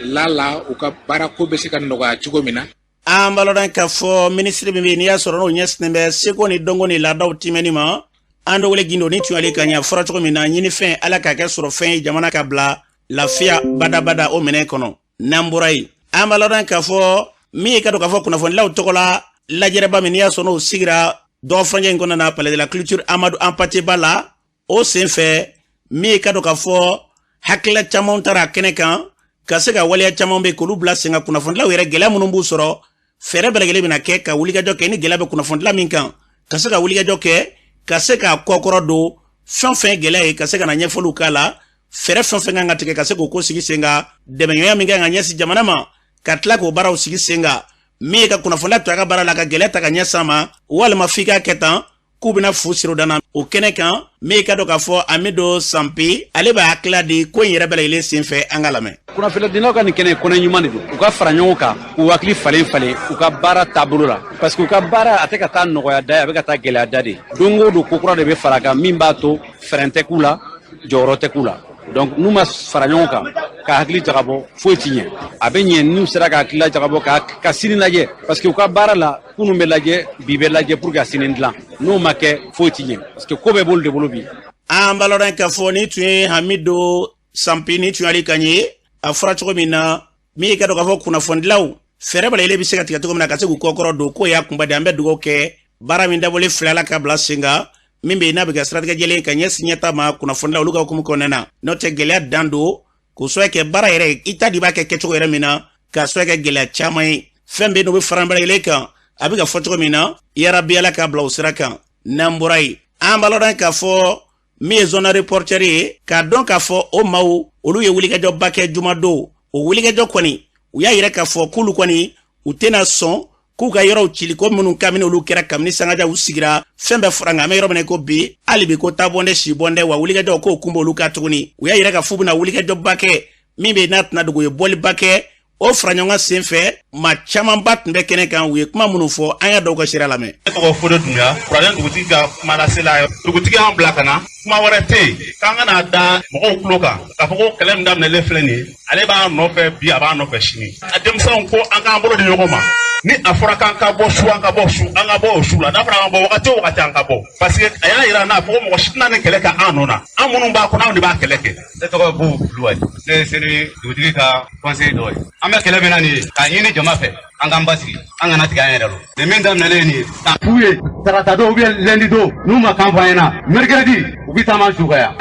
la la u ka baarako bɛ se ka nɔgɔya cogo min na. An b'a lɔn k'a fɔ minisiri min bɛ yen, n'i y'a sɔrɔ n'o ɲɛsinnen bɛ seko ni dɔnko ni laadaw timɛni ma, Andogole Gindo, ni tun y'ale ka ɲɛ fɔra cogo min na, ɲinifɛn Ala k'a kɛ sɔrɔ fɛn ye jamana ka bila lafiya badabada o minɛn kɔnɔ. N'an bɔra yen, an b'a lɔn k'a fɔ min ye ka dɔn k'a fɔ kunnafonilaw tɔgɔ la lajɛrɛba min, n'i y'a sɔrɔ n'o sigira dɔgɔfurancɛ in kɔnɔna na, Palais de la Culture Amadu Hampâté Bâ la, o sen fɛ, min ye ka dɔn k'a fɔ hakilila caman taara kɛnɛ kan ka se ka waleya caman bɛ k'olu bila sen kan, kunnafonidilaw yɛrɛ gɛlɛya minnu b'u sɔrɔ, fɛɛrɛ bɛɛ lajɛlen bɛna kɛ ka wulikajɔ kɛ ni gɛlɛya bɛ kunnafonidila min kan, ka se ka wulikajɔ kɛ ka se k'a kɔkɔrɔ don fɛn fɛn gɛlɛya ye, ka se ka na ɲɛfɔliw k'a la, fɛɛrɛ fɛn fɛn kan ka tigɛ ka se k'o ko sigi sen kan, dɛmɛɲɔgɔnya min kan ka ɲɛsin jamana ma, ka tila k'o baaraw sigi sen kan. Min ye ka kunnafoniya to a ka baara la, ka gɛlɛya ta ka ɲɛsin a ma, walima f'i k'a kɛ tan k'u bɛna fu siri o danna o kɛnɛ kan. Min ka dɔn k'a fɔ Amido Sanpe, ale b'a hakilila di ko in yɛrɛ bɛɛ lajɛlen sen fɛ. An ka lamɛn. Kunnafonidilaw ka nin kɛnɛ, kɔnɛ ɲuman de don. U ka fara ɲɔgɔn kan k'u hakili falen falen u ka baara taabolo la, parce que u ka baara a tɛ ka taa nɔgɔya da ye, a bɛ ka taa gɛlɛya da de. Don o don, ko kura de bɛ fara a kan min b'a to fɛrɛn tɛ k'u la, jɔyɔrɔ tɛ k'u la. Donc n'u ma fara ɲɔgɔn kan ka hakili jagabɔ, foyi ti ɲɛ. A bɛ ɲɛ n'u sera ka hakilila jagabɔ ka sini lajɛ, parce que u ka baara la, kunun bɛ lajɛ, bi bɛ lajɛ pour ka sini dilan. N'o ma kɛ, foyi ti ɲɛ, parce que ko bɛɛ b'olu de bolo bi. An b'a lɔn k'a fɔ ni tun ye Hamidu Sanpi, ni tun y'ale kan ye. A fɔra cogo min na, min ye ka dɔn k'a fɔ kunnafonidilaw fɛɛrɛ balalen bɛ se ka tigɛ cogo min na ka se k'u kɔkɔrɔ don, k'o y'a kunba de. An bɛ dugawu kɛ, baara min dabɔlen filɛ, Ala ka bila sen kan, min bɛ yen n'a bɛ kɛ siratigɛ jɛlen ka ɲɛsin ɲɛta ma kunnafonidilaw olu ka hukumu kɔnɔna na. N'o tɛ, gɛlɛya dan don k'o sɔrɔ kɛ baara yɛrɛ i ta di b'a kɛ kɛcogo yɛrɛ min na, k'a sɔrɔ kɛ gɛlɛya caman ye. Fɛn bɛ yen n'o bɛ fara balalen kan, a bɛ ka fɔ cogo min na, yarabi Ala k'a bila o sira kan. N'an bɔra yen, an b'a lɔn k'a fɔ min ye Zone Reporter ye, k'a dɔn k'a fɔ o maaw olu ye wulikajɔba kɛ jumadon. O wulikajɔ kɔni, u y'a yira k'a fɔ k'olu kɔni u tɛna sɔn k'u ka yɔrɔw cili ko minnu kabini olu kɛra kabini sangaja u sigira fɛn bɛɛ fɔra. Nka an bɛ yɔrɔ min na ko bi, hali bi ko taa bɔn dɛ, si bɔn dɛ, wa wulikajɔ k'o kun b'olu kan tuguni. U y'a yira k'a f'u bɛna wulikajɔba kɛ min bɛ n'a tɛna dogo ye, bɔliba kɛ. O fara ɲɔgɔn kan sen fɛ, maa camanba tun bɛ kɛnɛ kan. U ye kuma minnu fɔ, an y'a dɔw ka seereya lamɛn. Ne tɔgɔ Fode Dunbiya, Kuralen dugutigi ka kumalasela ye. Dugutigi y'an bila ka na, kuma wɛrɛ tɛ yen, k'an kana da mɔgɔw tulo kan k'a fɔ ko kɛlɛ min daminɛlen filɛ nin ye, ale b'a nɔfɛ bi, a b'a nɔfɛ sini. A denmisɛnw ko an k'an bolo di ɲɔgɔn ma. Ni a fɔra k'an ka bɔ su, an ka bɔ su, an ka bɔ o su la. N'a fɔra an ka bɔ wagati o wagati, an ka bɔ, parce que a y'a yira n'a fɔ ko mɔgɔ si tɛna nin kɛlɛ kɛ an nɔ na. An minnu b'a kɔnɔ, anw de b'a kɛlɛ kɛ. Ne tɔgɔ ye Bubu Kulubali, ne ye seli dugutigi ka conseiller dɔ ye. An bɛ kɛlɛ min na nin ye, k'a ɲini jama fɛ, an k'an basigi, an kana tigɛ an yɛrɛ rɔ. Nin min daminɛlen ye nin ye, k'a f'u ye tarata don ou bien lundi don, n'u ma kan fɔ an ɲɛna, mercredi u bɛ taama su ka yan.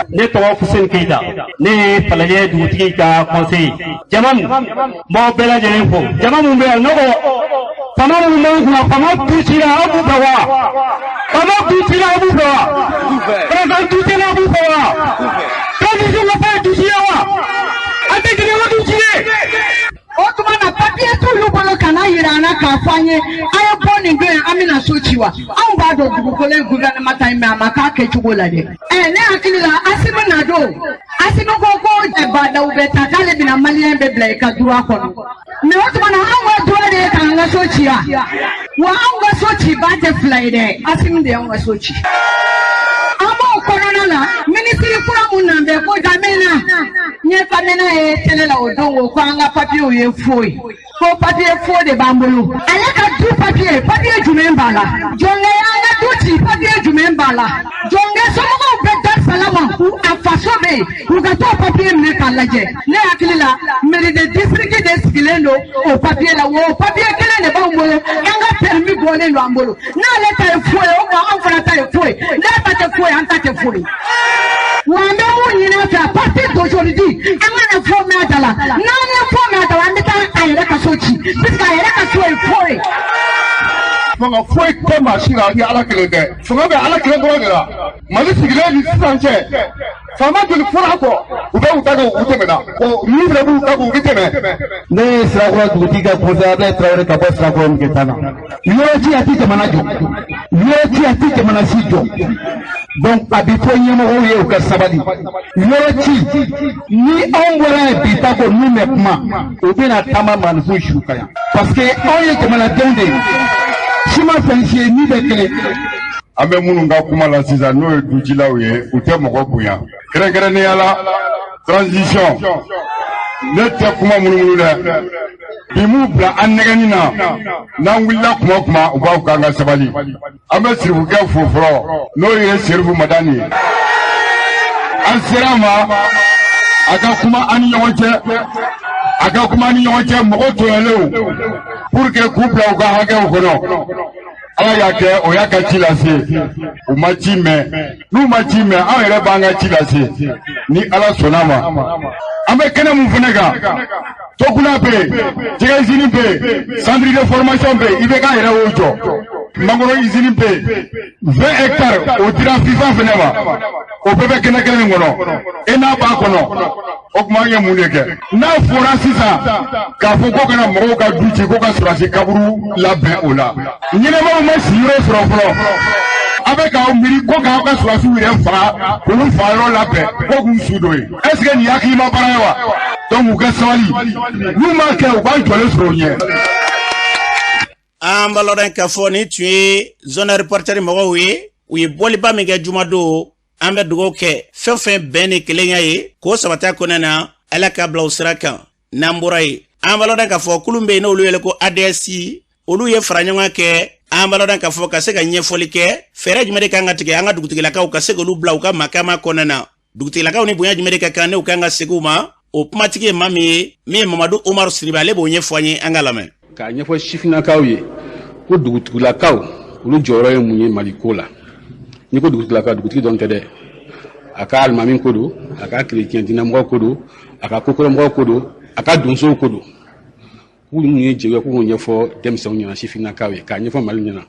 Ne tɔgɔ Fuseni Keyita, ne ye Falajɛ dugutigi ka conseiller. Jama min, n b'aw bɛɛ lajɛlen fo. Jama min bɛ yan, ne ko fama minnu b'an kunna, fama tuusira, aw b'u fɛ wa? Fama tuusira, aw b'u fɛ wa? Président tuusira, aw b'u fɛ wa? Transition nafa ye tuusi ye wa? An tɛ jigin ka tuusi ye. O tuma na, papiye t'olu bolo ka na yira an na k'a fɔ an ye a ye bɔ nin don in, an bɛna so ci wa? Anw b'a dɔn dugukolo ye gouvernement ta ye, mais a ma k'a kɛcogo la dɛ. Ɛ, ne hakili la, Asimi na don, Asimi ko ko Bah N'Daw bɛ taa, k'ale bɛna maliyɛn bɛɛ bila i ka droit kɔnɔ. Mais o tuma na, anw ka droit de ye k'an ka so ci wa? Wa anw ka so ci ba tɛ fila ye dɛ, Asimi de y'anw ka so ci. An b'o kɔnɔna la, minisiri kura mun nan bɛ ko Damena, n ye Damena ye télé la o don, ko an ka papiyew ye faux ye, ko papiye faux de b'an bolo. Ale ka du papiye, papiye jumɛn b'a la? Jɔnkɛ y'an ka du ci, papiye jumɛn b'a la? Jɔnkɛ somɔgɔw bɛ Dar Salama, u a faso bɛ yen, u ka t'o papiye minɛ k'a lajɛ. Ne hakili la, mairie de district de sigilen don o papiye la, wa o papiye kelen de b'anw bolo. An ka permis bɔlen don an bolo. N'ale ta ye faux ye, o tuma anw fana ta ye faux ye. N'a ta tɛ faux ye, an ta tɛ faux ye. Wa an bɛ mun ɲini a fɛ? À partir d'aujourd'hui, an kana faux mɛn a da la. N'an ye faux mɛn a da la, an bɛ taa a yɛrɛ ka so ci, puisque a yɛrɛ ka so ye faux ye. Fanga foyi tɛ maa si la ni Ala kelen tɛ. Fanga bɛ Ala kelen dɔrɔn de la. Mali sigilen ni sisan cɛ, faama joli fɔra a kɔ? U bɛ u ta kɛ, u tɛmɛna. Ninnu fana b'u ta kɛ, u bɛ tɛmɛ. Ne ye Sirakɔrɔ dugutigi ka conseiller Ablaye Tarawele ka bɔ Sirakɔrɔ Mugeta na. Yɔrɔ ci a tɛ jamana jɔ, yɔrɔ ci a tɛ jamana si jɔ. Donc a bɛ fɔ ɲɛmɔgɔw ye u ka sabali. Yɔrɔ ci ni anw bɔra yen bi ta ko n'u bɛ kuma, u bɛna taama maaninfin su kan yan, parce que anw ye jamanadenw de ye, si ma fɛn si ye ni bɛ kelen. An bɛ minnu ka kuma la sisan, n'o ye dujilaw ye, u tɛ mɔgɔ bonya, kɛrɛnkɛrɛnnenya la transition. Ne tɛ kuma munumunu dɛ. Bi m'u bila an nɛgɛnni na, n'an wulila kuma o kuma, u b'a fɔ k'an ka sabali. An bɛ sirifukɛ fo fɔlɔ, n'o ye Serifu Madani ye. An sera a ma, a ka kuma an ni ɲɔgɔn cɛ, a ka kuma an ni ɲɔgɔn cɛ, mɔgɔ tɔɲɔlenw, pour que k'u bila u ka hakɛw kɔnɔ. Ala y'a kɛ, o y'a ka ci lase, u ma ci mɛn. N'u ma ci mɛn, anw yɛrɛ b'an ka ci lase ni Ala sɔnna ma. An bɛ kɛnɛ mun fana kan, Tokuna bɛ yen, jɛgɛ usine bɛ yen, centre de formation bɛ yen, IBK yɛrɛ y'o jɔ, mangoro usine bɛ yen, 20 hectares o dira FIFA fana ma, o bɛɛ bɛ kɛnɛ kelen in kɔnɔ, ENA b'a kɔnɔ. O tuma an ye mun de kɛ? N'a fɔra sisan k'a fɔ ko kana mɔgɔw ka du ci, ko ka sɔrɔdasi kaburu labɛn, o la ɲɛnɛmaw ma siyɔrɔ sɔrɔ fɔlɔ. A bɛ k'aw miiri ko k'aw ka sɔrɔdasiw yɛrɛ faga, k'olu faga yɔrɔ labɛn ko k'u su don yen. Est ce que nin ye hakilima baara ye wa? Donc u ka sabali, n'u m'a kɛ, u b'an jɔlen sɔrɔ u ɲɛ. An b'a lɔn k'a fɔ nin tun ye Zone Reporter mɔgɔw ye. U ye bɔliba min kɛ jumadon. An bɛ dugawu kɛ fɛn fɛn bɛn ni kelenya ye k'o sabati a kɔnɔna na, Ala k'a bila o sira kan. N'an bɔra yen, an b'a lɔn k'a fɔ kulu bɛ yen n'olu wele ko ADS, olu ye fara ɲɔgɔn kɛ. An b'a lɔn k'a fɔ ka se ka ɲɛfɔli kɛ fɛɛrɛ jumɛn de kan ka tigɛ an ka dugutigilakaw ka se k'olu bila u ka makama kɔnɔna na. Dugutigilakaw ni bonya jumɛn de ka kan n'u kan ka segin u ma? O kumatigi ye maa min ye, min ye Mamadu Umaru Siribe, ale b'o ɲɛfɔ an ye, an ka lamɛn. K'a ɲɛfɔ sifinnakaw ye ko dugutigilakaw, olu jɔyɔrɔ ye mun ye Mali ko la. N'i ko dugutigilakaw, dugutigi dɔrɔn tɛ dɛ, a ka alimami ko don, a ka kerecɛn diinɛmɔgɔ ko don, a ka kokɔrɔmɔgɔ ko don, a ka donsow ko don. K'u mun ye jɛgɛ, k'u ɲɛfɔ denmisɛnw ɲɛna, sifinnakaw ye, k'a ɲɛfɔ Mali ɲɛna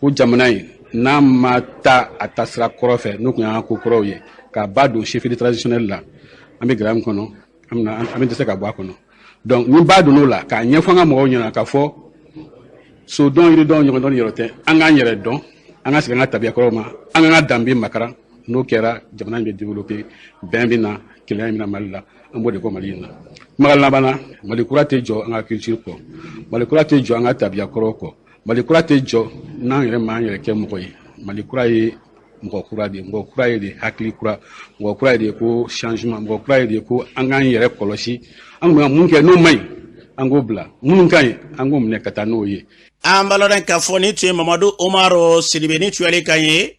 ko jamana in n'a ma taa a taasira kɔrɔ fɛ, n'o tun y'an ka ko kɔrɔw ye, ka ba don chefferie traditionnelle la, an bɛ gɛlɛya min kɔnɔ, an bɛ dɛsɛ ka bɔ a kɔnɔ. Donc ni ba donn'o la, k'a ɲɛfɔ an ka mɔgɔw ɲɛna k'a fɔ so dɔn, yiri dɔn, ɲɔgɔn dɔn, yɔrɔ tɛ, an k'an yɛrɛ dɔn, an ka segin an ka tabiya kɔrɔw ma, an k'an ka danbe makaran. N'o kɛra, jamana in bɛ développer, bɛn bɛ na, kelenya in bɛ na Mali la. An b'o de kɔ Mali in na. Kumakan laban na, Mali kura tɛ jɔ an ka culture kɔ, Mali kura tɛ jɔ an ka tabiya kɔrɔw kɔ, Mali kura tɛ jɔ n'an yɛrɛ m'an yɛrɛ kɛ mɔgɔ ye. Mali kura ye mɔgɔ kura de ye, mɔgɔ kura ye de hakili kura, mɔgɔ kura ye de ko changement, mɔgɔ kura ye de ko an k'an yɛrɛ kɔlɔsi, an kun bɛ mun kɛ n'o man ɲi, an k'o bila, minnu ka ɲi, an k'o minɛ ka taa n'o ye. An b'a lɔn k'a fɔ nin tun ye Mamadu Umaru Sidibe ni tuyali kan ye.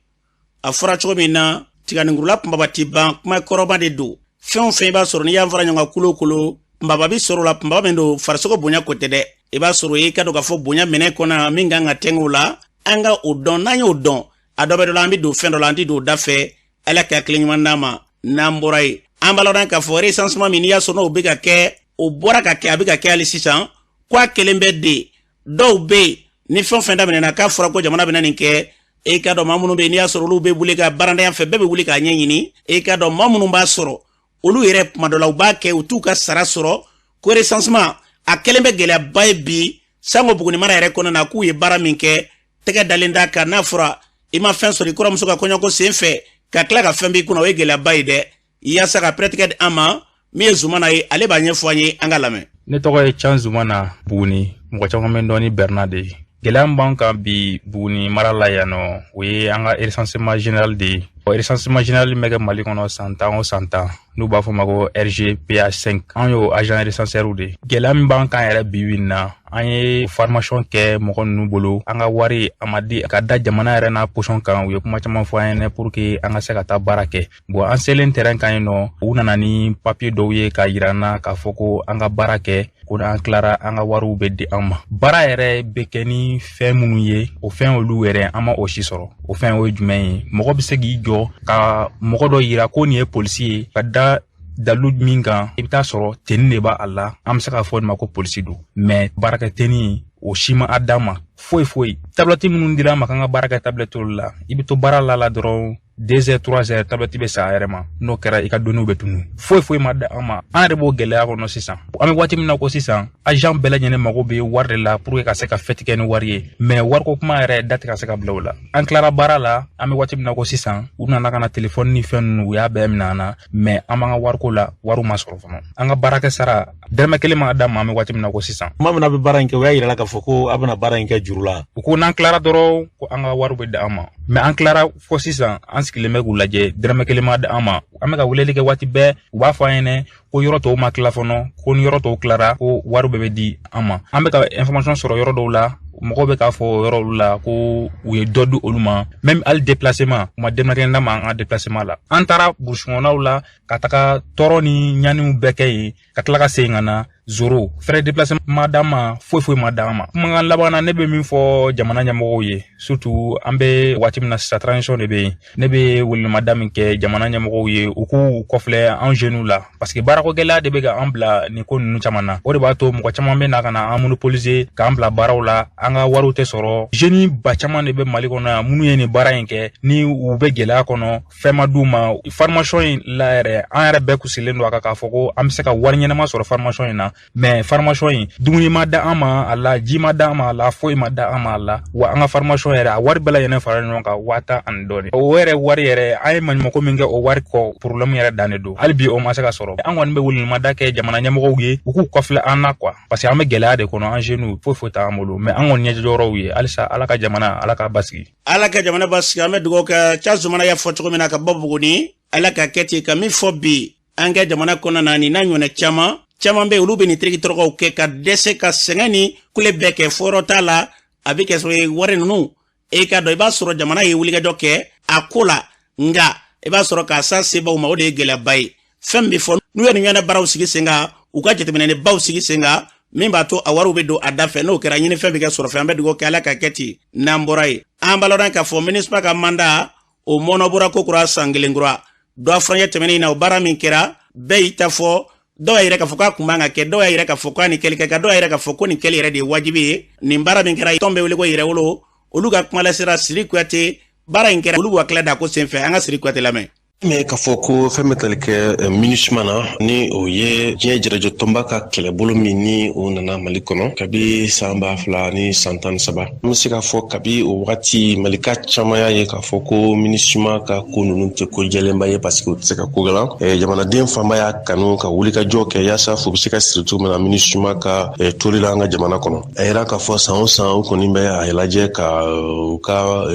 A fɔra cogo min na, tiganinkurula kunbaba ti ban, kuma kɔrɔba de don. Fɛn o fɛn i b'a sɔrɔ n'i y'a fara ɲɔgɔn kan kolo o kolo, kunbaba bi sɔrɔ o la. Kunbaba min don, farisogo bonya ko tɛ dɛ, i b'a sɔrɔ i ka dɔn k'a fɔ bonya minɛ kɔnɔ min kan ka tɛngɛ o la, an ka o dɔn. N'an y'o dɔn, a dɔ bɛ dɔ la, an bɛ don fɛn dɔ la, an tɛ don o da fɛ. Ala ka hakili ɲuman d'an ma. N'an bɔra yen, an b'a lɔn k'a fɔ recensement min n'i y'a sɔrɔ n'o bɛ ka kɛ, o bɔra ka kɛ, a bɛ ka kɛ hali sisan, ko a kelen bɛ de dɔw bɛ yen ni fɛn o fɛn daminɛna k'a fɔra ko jamana bɛna nin kɛ. E ka dɔn maa minnu bɛ yen n'i y'a sɔrɔ olu bɛ wuli ka barandanya fɛ, bɛɛ bɛ wuli k'a ɲɛɲini. E ka dɔn maa minnu b'a sɔrɔ, olu yɛrɛ tuma dɔ la u b'a kɛ, u t'u ka sara sɔrɔ. Ko recensement a kɛlen bɛ gɛlɛyaba ye bi sango Buguni mara yɛrɛ kɔnɔna na, k'u ye baara min kɛ, tɛgɛ dalen d'a kan. N'a fɔra i ma fɛn sɔrɔ i kɔrɔmuso ka kɔɲɔko sen fɛ, ka tila ka fɛn b'i kunna, o ye gɛlɛyaba ye dɛ. Yaasa ka pɛrɛtigɛ di an ma, min ye Zumana ye, ale b'a ɲɛfɔ an ye, an ka lamɛn. Ne tɔgɔ ye Can Zumana Buguni, mɔgɔ caman bɛ dɔn ni Bernard de ye. Gɛlɛya min b'an kan bi Buguni mara la yan nɔ, o ye an ka recensement général de ye. Recensement général min bɛ kɛ Mali kɔnɔ san 10 o san 10, n'u b'a fɔ ma ko RGPA 5, an y'o agent recenseur de ye. Gɛlɛya min b'an kan yɛrɛ bi bi in na, an ye formation kɛ mɔgɔ ninnu bolo, an ka wari a ma di ka da jamana yɛrɛ n'a position kan. U ye kuma caman fɔ an ɲɛna pour que an ka se ka taa baara kɛ. Bon, an selen terrain kan yen nɔ, u nana ni papier dɔw ye k'a yira an na k'a fɔ ko an ka baara kɛ, ko an tilara, an ka wariw bɛ di an ma. Baara yɛrɛ bɛ kɛ ni fɛn minnu ye, o fɛn olu yɛrɛ, an ma o si sɔrɔ. O fɛn o ye jumɛn ye? Mɔgɔ bɛ se k'i jɔ ka mɔgɔ dɔ yira ko nin ye polisi ye, ka da dalu min kan, i bɛ taa sɔrɔ tenue de b'a la, an bɛ se k'a fɔ nin ma ko polisi don, mais baarakɛ tenue o si ma a d'an ma, foyi foyi. Tablette minnu dira an ma k'an ka baara kɛ tablette olu la, i bɛ to baara la dɔrɔn, 2 heures, 3 heures, tablette bɛ sa a yɛrɛ ma. N'o kɛra, i ka données bɛ tunu. Foyi foyi ma di an ma. An yɛrɛ b'o gɛlɛya kɔnɔ sisan. An bɛ waati min na ko sisan, agent bɛɛ lajɛlen mago bɛ wari de la pour que ka se ka fête kɛ ni wari ye, mais wariko kuma yɛrɛ da tɛ ka se ka bila o la. An tilara baara la, an bɛ waati min na ko sisan, u nana ka na telefɔni ni fɛn ninnu, u y'a bɛɛ minɛ an na, mais an b'an ka wariko la, wariw ma sɔrɔ fɔlɔ. An ka baarakɛ sara dɛrɛmɛ kelen ma d'an ma, an bɛ waati min na ko sisan. Tuma min na a bɛ baara in kɛ, u y'a yira la k'a fɔ ko a bɛna baara in kɛ juru la? U ko n'an tilara dɔrɔn ko an ka wariw bɛ di an ma, mais an tilara fɔ sisan, an sigilen bɛ k'u lajɛ, dɛrɛmɛ kelen ma di an ma. An bɛ ka weleli kɛ waati bɛɛ, u b'a fɔ an ɲɛna ko yɔrɔ tɔw ma tila fɔlɔ, ko ni yɔrɔ tɔw tilara, ko wari bɛɛ bɛ di an ma. An bɛ ka information sɔrɔ yɔrɔ dɔw la, mɔgɔw bɛ k'a fɔ yɔrɔ olu la ko u ye dɔ di olu ma, même hali déplacement, u ma dɛrɛmɛ kelen d'an ma an ka déplacement la. An taara burusi kɔnɔnaw la ka taga tɔɔrɔ ni ɲaniw bɛɛ kɛ yen, ka tila ka segin ka na zéro frais déplacement ma d'an ma, foyi foyi ma d'an ma. Kumakan laban na, ne bɛ min fɔ jamana ɲɛmɔgɔw ye, surtout an bɛ waati min na sisan, transition de bɛ yen, ne bɛ welelemada min kɛ jamana ɲɛmɔgɔw ye, u k'u kɔfilɛ an jeunes la, parce que baarako gɛlɛya de bɛ ka an bila nin ko ninnu caman na. O de b'a to mɔgɔ caman bɛ na ka na an monopoliser, k'an bila baaraw la, an ka wariw tɛ sɔrɔ. Jeunes ba caman de bɛ Mali kɔnɔ yan minnu ye nin baara in kɛ, ni u bɛ gɛlɛya kɔnɔ, fɛn ma d'u ma. Formation in la yɛrɛ, an yɛrɛ bɛɛ kusilen don a kan k'a fɔ ko an bɛ se ka wari ɲɛnama sɔrɔ formation in na. Mais formation in, dumuni ma da an ma a la, ji ma da an ma a la, foyi ma da an ma a la. Wa an ka formation yɛrɛ, a wari bɛɛ lajɛlen fara ɲɔgɔn kan 10 000 ani dɔɔni. O yɛrɛ wari yɛrɛ, an ye maɲumako min kɛ o wari kɔ, problème yɛrɛ dan de don. Hali bi o ma se ka sɔrɔ. An kɔni bɛ welewelemada kɛ jamana ɲɛmɔgɔw ye, u k'u kɔfilɛ an na quoi, parce que an bɛ gɛlɛya de kɔnɔ. An jeunes, foyi foyi t'an bolo. Mais an kɔni ɲɛjɔyɔrɔw ye halisa, Ala ka jamana, Ala k'a basigi. Ala ka jamana basigi. An bɛ dugawu kɛ. Ca Zumana y'a fɔ cogo min na ka bɔ Buguni, Ala ka kɛ ten. Ka min fɔ bi an ka jamana kɔnɔna na, nin n'a ɲɔgɔnna caman caman bɛ, olu bɛ nin teriki tɔrɔkɔw kɛ ka dɛsɛ, ka sɛgɛn ni kule bɛɛ kɛ, fɔyɔrɔ t'a la. A bɛ kɛ sababu ye wari ninnu, e ka dɔn, i b'a sɔrɔ jamana ye wulikajɔ kɛ a ko la, nka i b'a sɔrɔ k'a sa sebaw ma, o de ye gɛlɛyaba ye. Fɛn min bɛ fɔ, n'u ye nin ɲɔgɔnna baaraw sigi sen kan, u ka jateminɛni baw sigi sen kan min b'a to a wariw bɛ don a da fɛ. N'o kɛra, ɲinifɛn bɛ kɛ sɔrɔ fɛn. An bɛ dugawu kɛ, Ala ka kɛ ten. N'an bɔra yen, an b'a lɔn k'a fɔ MINUSMA ka mandat o mɔnɔbɔra ko kura, san kelen kura dɔ furancɛ tɛmɛnen na. O baara min kɛra, bɛɛ y'i ta fɔ. Dɔw y'a yira k'a fɔ k'a kun man ka kɛ, dɔw y'a yira k'a fɔ k'a ni kɛli ka kan, dɔw y'a yira k'a fɔ ko nin kɛli yɛrɛ de ye wajibi ye. Nin baara min kɛra, tɔn bɛ wele ko Yɛrɛwolo, olu ka kumalasera Siri Kuyate. Baara in kɛra, olu b'u hakilila da ko senfɛ. An ka Siri Kuyate lamɛn. Mais k'a fɔ ko fɛn bɛ tali kɛ MINUSMA na, ni o ye diɲɛ jɛrɛjɔ tɔnba ka kɛlɛbolo min ni o nana Mali kɔnɔ kabi san 2013, an bɛ se k'a fɔ kabi o wagati, Malika caman y'a ye k'a fɔ ko MINUSMA ka ko ninnu tɛ ko jɛlenba ye, parce que u tɛ se ka ko dilan. Jamanaden fanba y'a kanu ka wulikajɔ kɛ yaasa fu bɛ se ka siri cogo min na MINUSMA ka toli la an ka jamana kɔnɔ. A yira k'a fɔ san o san, u kɔni bɛ a lajɛ ka u ka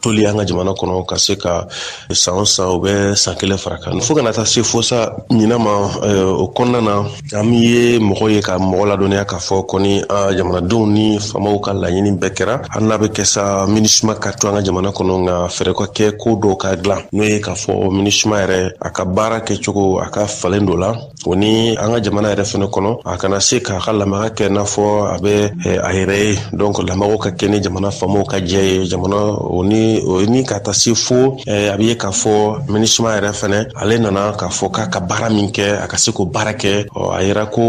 toli an ka jamana kɔnɔ, ka se ka san o san u bɛ san kelen fara kan, fo kana taa se fo sa ɲinan ma. O kɔnɔna na, an ye mɔgɔ ye ka mɔgɔ ladɔnniya k'a fɔ kɔni jamanadenw ni faamaw ka laɲini bɛɛ kɛra, hali n'a bɛ kɛ sa MINUSMA ka to an ka jamana kɔnɔ, nka fɛɛrɛ ka kɛ ko dɔw ka dilan, n'o ye k'a fɔ MINUSMA yɛrɛ a ka baara kɛcogo a ka falen dɔ la, o ni an ka jamana yɛrɛ fɛnɛ kɔnɔ, a kana se k'a ka lamaga kɛ n'a fɔ a bɛ a yɛrɛ ye. Donc lamagaw ka kɛ ni jamana faamaw ka jɛ ye jamana o ni o ni ka taa se fo a bɛ ye k'a fɔ MINUSMA yɛrɛ fɛnɛ, ale nana k'a fɔ k'a ka baara min kɛ, a ka se k'o baara kɛ. A yira ko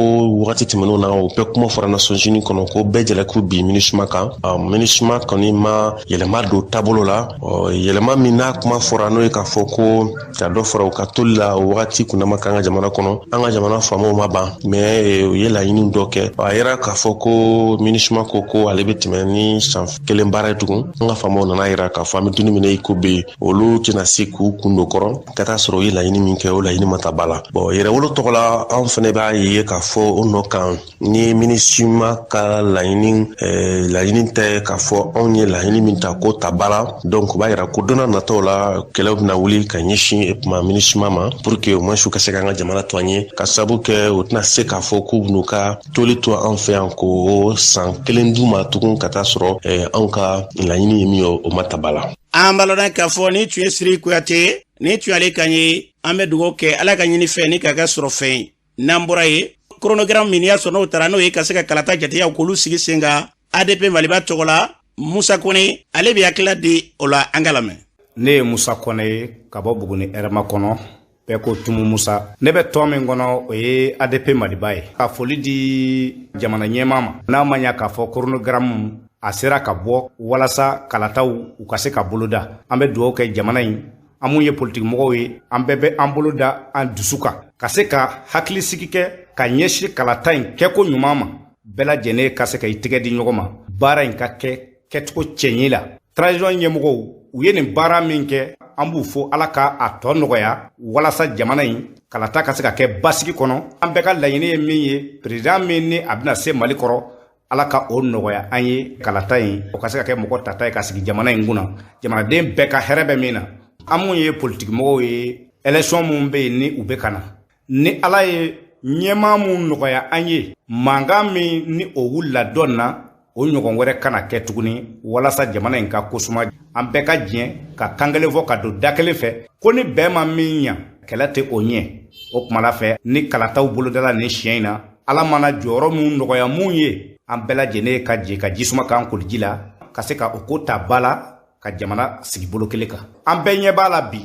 wagati tɛmɛnenw na, o bɛɛ kuma fɔra Nations Unies kɔnɔ ko bɛɛ jalaki bi MINUSMA kan. MINUSMA kɔni ma yɛlɛma don taabolo la, yɛlɛma min n'a kuma fɔra, n'o ye k'a fɔ ko ka dɔ fara u ka toli la. O wagati kundama k'an ka jamana kɔnɔ, an ka jamana faamaw ma ban, mais u ye laɲini dɔ kɛ. A yira k'a fɔ ko MINUSMA ko ko ale bɛ tɛmɛ ni san kelen baara ye tugun. An ka faamaw nana yira k'a fɔ an bɛ dumuni minɛ i ko bi, olu tɛna se k'u kun don kɔrɔ ka taa sɔrɔ u ye laɲini min kɛ, o laɲini ma ta ba la. Bon, Yɛrɛwolo tɔgɔ la, anw fɛnɛ b'a ye k'a fɔ o nɔ kan ni MINUSMA ka laɲini tɛ k'a fɔ anw ye laɲini min ta ko ta ba la. Donc o b'a yira ko don n'a nataw la, kɛlɛw bɛna wuli ka ɲɛsin tuma MINUSMA ma, pour que au moins u ka se k'an ka jamana to an ye, ka sababu kɛ u tɛna se k'a fɔ k'u bɛn'u ka toli to an fɛ yan ko san kelen d'u ma tugun, ka taa sɔrɔ anw ka laɲini ye min ye, o ma ta ba la. An b'a lɔn k'a fɔ ni tun ye Siri Kuyate, ni tun y'ale kan ye. An bɛ dugawu kɛ, Ala ka ɲini fɛn ni ka kɛ sɔrɔ fɛn ye. N'an bɔra yen, chronogramme min y'a sɔrɔ n'o taara, n'o ye ka se ka kalata jateyaw k'olu sigi sen kan, ADP Maliba tɔgɔ la, Musa Kone, ale bɛ hakilila di o la. An ka lamɛn. Ne ye Musa Kɔnɛ ye ka bɔ Buguni hɛrɛma kɔnɔ, bɛɛ ko Tumu Musa. Ne bɛ tɔn min kɔnɔ, o ye ADP Maliba ye. Ka foli di jamana ɲɛmaa ma, n'a ma ɲa k'a fɔ chronogramme a sera ka bɔ walasa kalataw u ka se ka boloda, an bɛ dugawu kɛ jamana in. An mun ye politikimɔgɔw ye, an bɛɛ bɛ an bolo da an dusu kan ka se ka hakilisigi kɛ ka ɲɛsin kalata in kɛko ɲuman ma. Bɛɛ lajɛlen ka se ka i tɛgɛ di ɲɔgɔn ma, baara in ka kɛ kɛcogo cɛɲi la. Transition ɲɛmɔgɔw, u ye nin baara min kɛ, an b'u fo. Ala ka a tɔ nɔgɔya walasa jamana in kalata ka se ka kɛ basigi kɔnɔ. An bɛɛ ka laɲini ye min ye, président min ni a bɛna se Mali kɔrɔ, Ala ka o nɔgɔya an ye, kalata in o ka se ka kɛ mɔgɔ tata ye ka sigi jamana in kunna, jamanaden bɛɛ ka hɛrɛ bɛ min na. An mun ye politikimɔgɔw ye, élection mun bɛ yen ni u bɛ ka na, ni Ala ye ɲɛmaa mun nɔgɔya an ye, mankan min ni o wulila dɔ na, o ɲɔgɔn wɛrɛ kana kɛ tuguni, walasa jamana in ka kosuma. An bɛɛ ka diɲɛ ka kan kelen fɔ ka don da kelen fɛ, ko ni bɛɛ ma min ɲa, kɛlɛ tɛ o ɲɛ. O kumala fɛ, ni kalataw bolodala nin siɲɛ in na, Ala mana jɔyɔrɔ min nɔgɔya mun ye, an bɛɛ lajɛlen ka jɛ ka jisuma k'an koliji la, ka se ka o ko ta ba la, ka jamana sigi bolo kelen kan. An bɛɛ ɲɛ b'a la bi,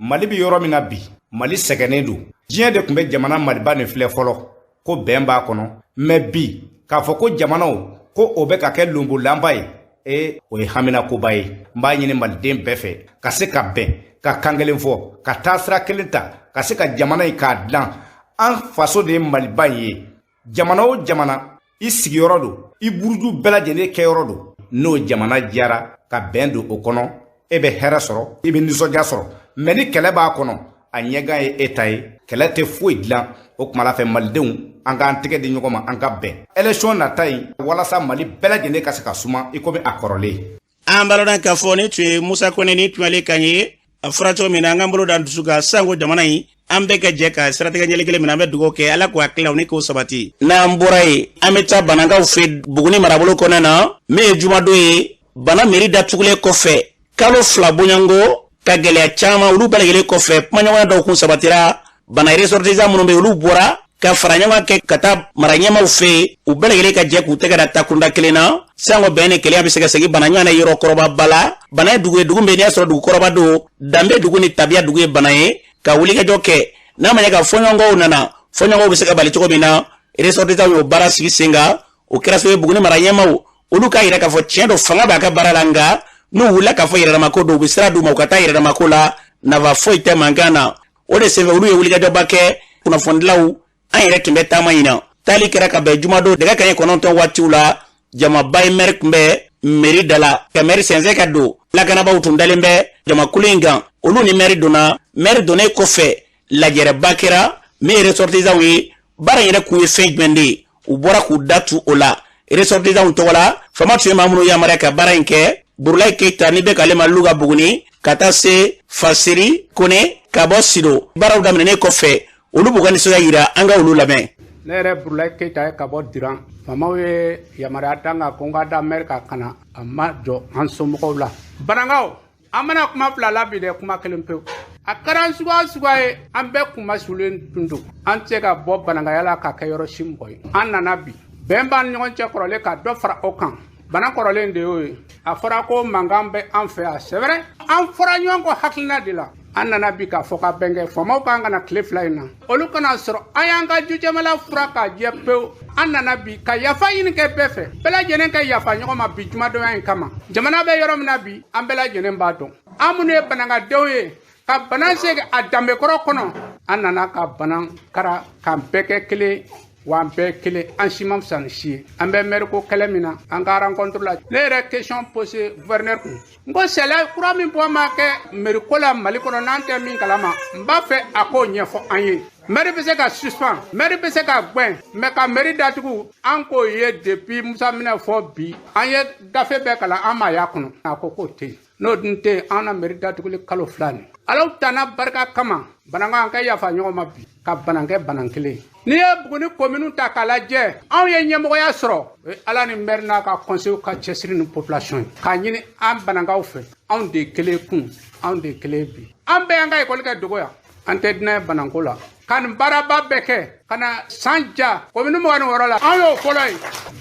Mali bɛ yɔrɔ min na bi, Mali sɛgɛnnen don. Diɲɛ de tun bɛ jamana Maliba nin filɛ fɔlɔ ko bɛn b'a kɔnɔ, mais bi k'a fɔ ko jamanaw ko o bɛ ka kɛ lonbolanba ye, e o ye haminakoba ye. N b'a ɲini maliden bɛɛ fɛ ka se ka bɛn, ka kan kelen fɔ, ka taa sira kelen ta, ka se ka jamana in k'a dilan. An faso de ye Maliba in ye. Jamana o jamana, i sigiyɔrɔ don, i buruju bɛɛ lajɛlen kɛyɔrɔ don. N'o jamana diyara ka bɛn don o kɔnɔ, e bɛ hɛrɛ sɔrɔ, i bɛ nisɔndiya sɔrɔ. Mɛ ni kɛlɛ b'a kɔnɔ, a ɲɛgan ye e ta ye. Kɛlɛ tɛ foyi dilan. O kuma la fɛ, malidenw, an k'an tɛgɛ di ɲɔgɔn ma, an ka bɛn élection nata in, walasa Mali bɛɛ lajɛlen ka se ka suma i komi a kɔrɔlen. An b'a dɔn k'a fɔ ni tun ye Musa Kɔnɛ, ni tun y'ale kan ye. A fɔra cogo min na, an k'an bolo da dusu kan sanko jamana in, an bɛɛ ka jɛ ka siratigɛ ɲɛli kelen min, an bɛ dugawu kɛ Ala k'o hakililaw ni k'o sabati. N'an bɔra yen, an bɛ taa Banankaw fɛ Buguni marabolo kɔnɔna na. Min ye jumadon ye, Bana mairie datugulen kɔfɛ kalo 2 bonyanko ka gɛlɛya caman, olu bɛɛ lajɛlen kɔfɛ, kumaɲɔgɔnya dɔw kun sabatira. Bana ressortissant minnu bɛ yen, olu bɔra ka fara ɲɔgɔn kɛ ka taa mara ɲɛmaw fɛ yen, u bɛɛ lajɛlen ka jɛ k'u tɛgɛ da takunda kelen na, sanko bɛn ni kelenya bɛ se ka segin Bana ɲɔgɔn na yɔrɔ kɔrɔbaba la. Bana ye dugu ye, dugu min n'i y'a sɔrɔ dugu kɔrɔba don, danbe dugu ni tabiya dugu ye Bana ye. Ka wulikajɔ kɛ n'a ma ɲɛ ka fɔɲɔgɔnkɔw nana, fɔɲɔgɔnkɔw bɛ se ka bali cogo min na, ressortissant y'o baara sigi sen kan. O kɛra sababu ye, Buguni mara ɲɛmaw, olu k'a yira k'a fɔ tiɲɛ don, fanga b'a ka baara la, nka n'u wulila k'a fɔ yɛrɛdamako don, u bɛ sira d'u ma u ka taa yɛrɛdamako la, nafa foyi tɛ mankan na. O de senfɛ, olu ye wulikajɔba kɛ. Kunnafonidilaw, an yɛrɛ tun bɛ taama in na. Taali kɛra ka bɛn jumadon nɛgɛ kanɲɛ 9 waatiw la. Jamaba ye mɛri kunbɛn mairie da la, ka mɛri sɛnsɛn ka don. Lakanabaaw tun dalen bɛ jamakulu in kan. Olu ni mɛri donna. Mɛri donnen kɔfɛ, lajɛrɛba kɛra. Min ye ressortissants ye, baara in yɛrɛ kun ye fɛn jumɛn de ye, u bɔra k'u da tu o la. Ressortissants tɔgɔ la, faama tun ye maa minnu yamaruya ka baara in kɛ, Burulayi Keyita ni bɛ k'ale ma Luga Buguni, ka taa se Faseri Kone ka bɔ Sido. Baaraw daminɛnen kɔfɛ, olu b'u ka nisɔndiya yira. An ka olu lamɛn. Ne yɛrɛ Burulayi Keyita ye ka bɔ Diran. Faamaw ye yamaruya d'an kan ko n ka da mɛri kan ka na a ma jɔ an somɔgɔw la. Banankaw, an bɛna kuma fila la bi dɛ, kuma kelen pewu. A kɛra suguya suguya ye, an bɛɛ kunmasulen tun don, an tɛ se ka bɔ banankaya la ka kɛ yɔrɔ si mɔgɔ ye. An nana bi, bɛn b'an ni ɲɔgɔn cɛ kɔrɔlen, ka dɔ fara o kan. Bana kɔrɔlen de y'o ye. A fɔra ko mankan bɛ an fɛ yan, c'est vrai, an fɔra ɲɔgɔn kɔ hakilina de la. An nana bi k'a fɔ ka bɛn kɛ. Faamaw kan ka na tile 2 in na, olu kana sɔrɔ an y'an ka jujɛmala fura k'a jɛ pewu. An nana bi ka yafa ɲini kɛ bɛɛ fɛ, bɛɛ lajɛlen ka yafa ɲɔgɔn ma bi jumadonya in kama. Jamana bɛ yɔrɔ min na bi, an bɛɛ lajɛlen b'a dɔn. An minnu ye banankadenw ye ka bana segin a danbekɔrɔ kɔnɔ, an nana ka bana kara k'an bɛɛ kɛ kelen wa, an bɛɛ kelen, an si ma fisa ni si ye. An bɛ maire ko kɛlɛ min na, an ka rencontre la, ne yɛrɛ question posé gouverneur kun, n ko sariya kura min bɔ ma kɛ mairie ko la Mali kɔnɔ, n'an tɛ min kalama, n b'a fɛ a k'o ɲɛfɔ an ye. Maire bɛ se ka suspend, maire bɛ se ka gwɛn, mais ka mairie datugu, an k'o ye depuis Musa minɛ fɔ bi, an ye gafe bɛɛ kalan, an m'a y'a kɔnɔ. A ko k'o tɛ yen. N'o dun tɛ yen, an na mairie datuguli kalo 2 nin, Alaw tana barika kama. Bananka, an ka yafa ɲɔgɔn ma bi ka banankɛ banan kelen. N'i ye Buguni kominiw ta k'a lajɛ, anw ye ɲɛmɔgɔya sɔrɔ, o ye Ala ni maire n'a ka conseil ka cɛsiri ni population ye. K'a ɲini an banankaw fɛ, anw de ye kelen kun, anw de ye kelen bi. An bɛɛ y'an ka ekɔli kɛ dogo yan, an tɛ dunan ye bananko la. Ka nin baaraba bɛɛ kɛ ka na san ja komini 26 la, an y'o fɔlɔ ye.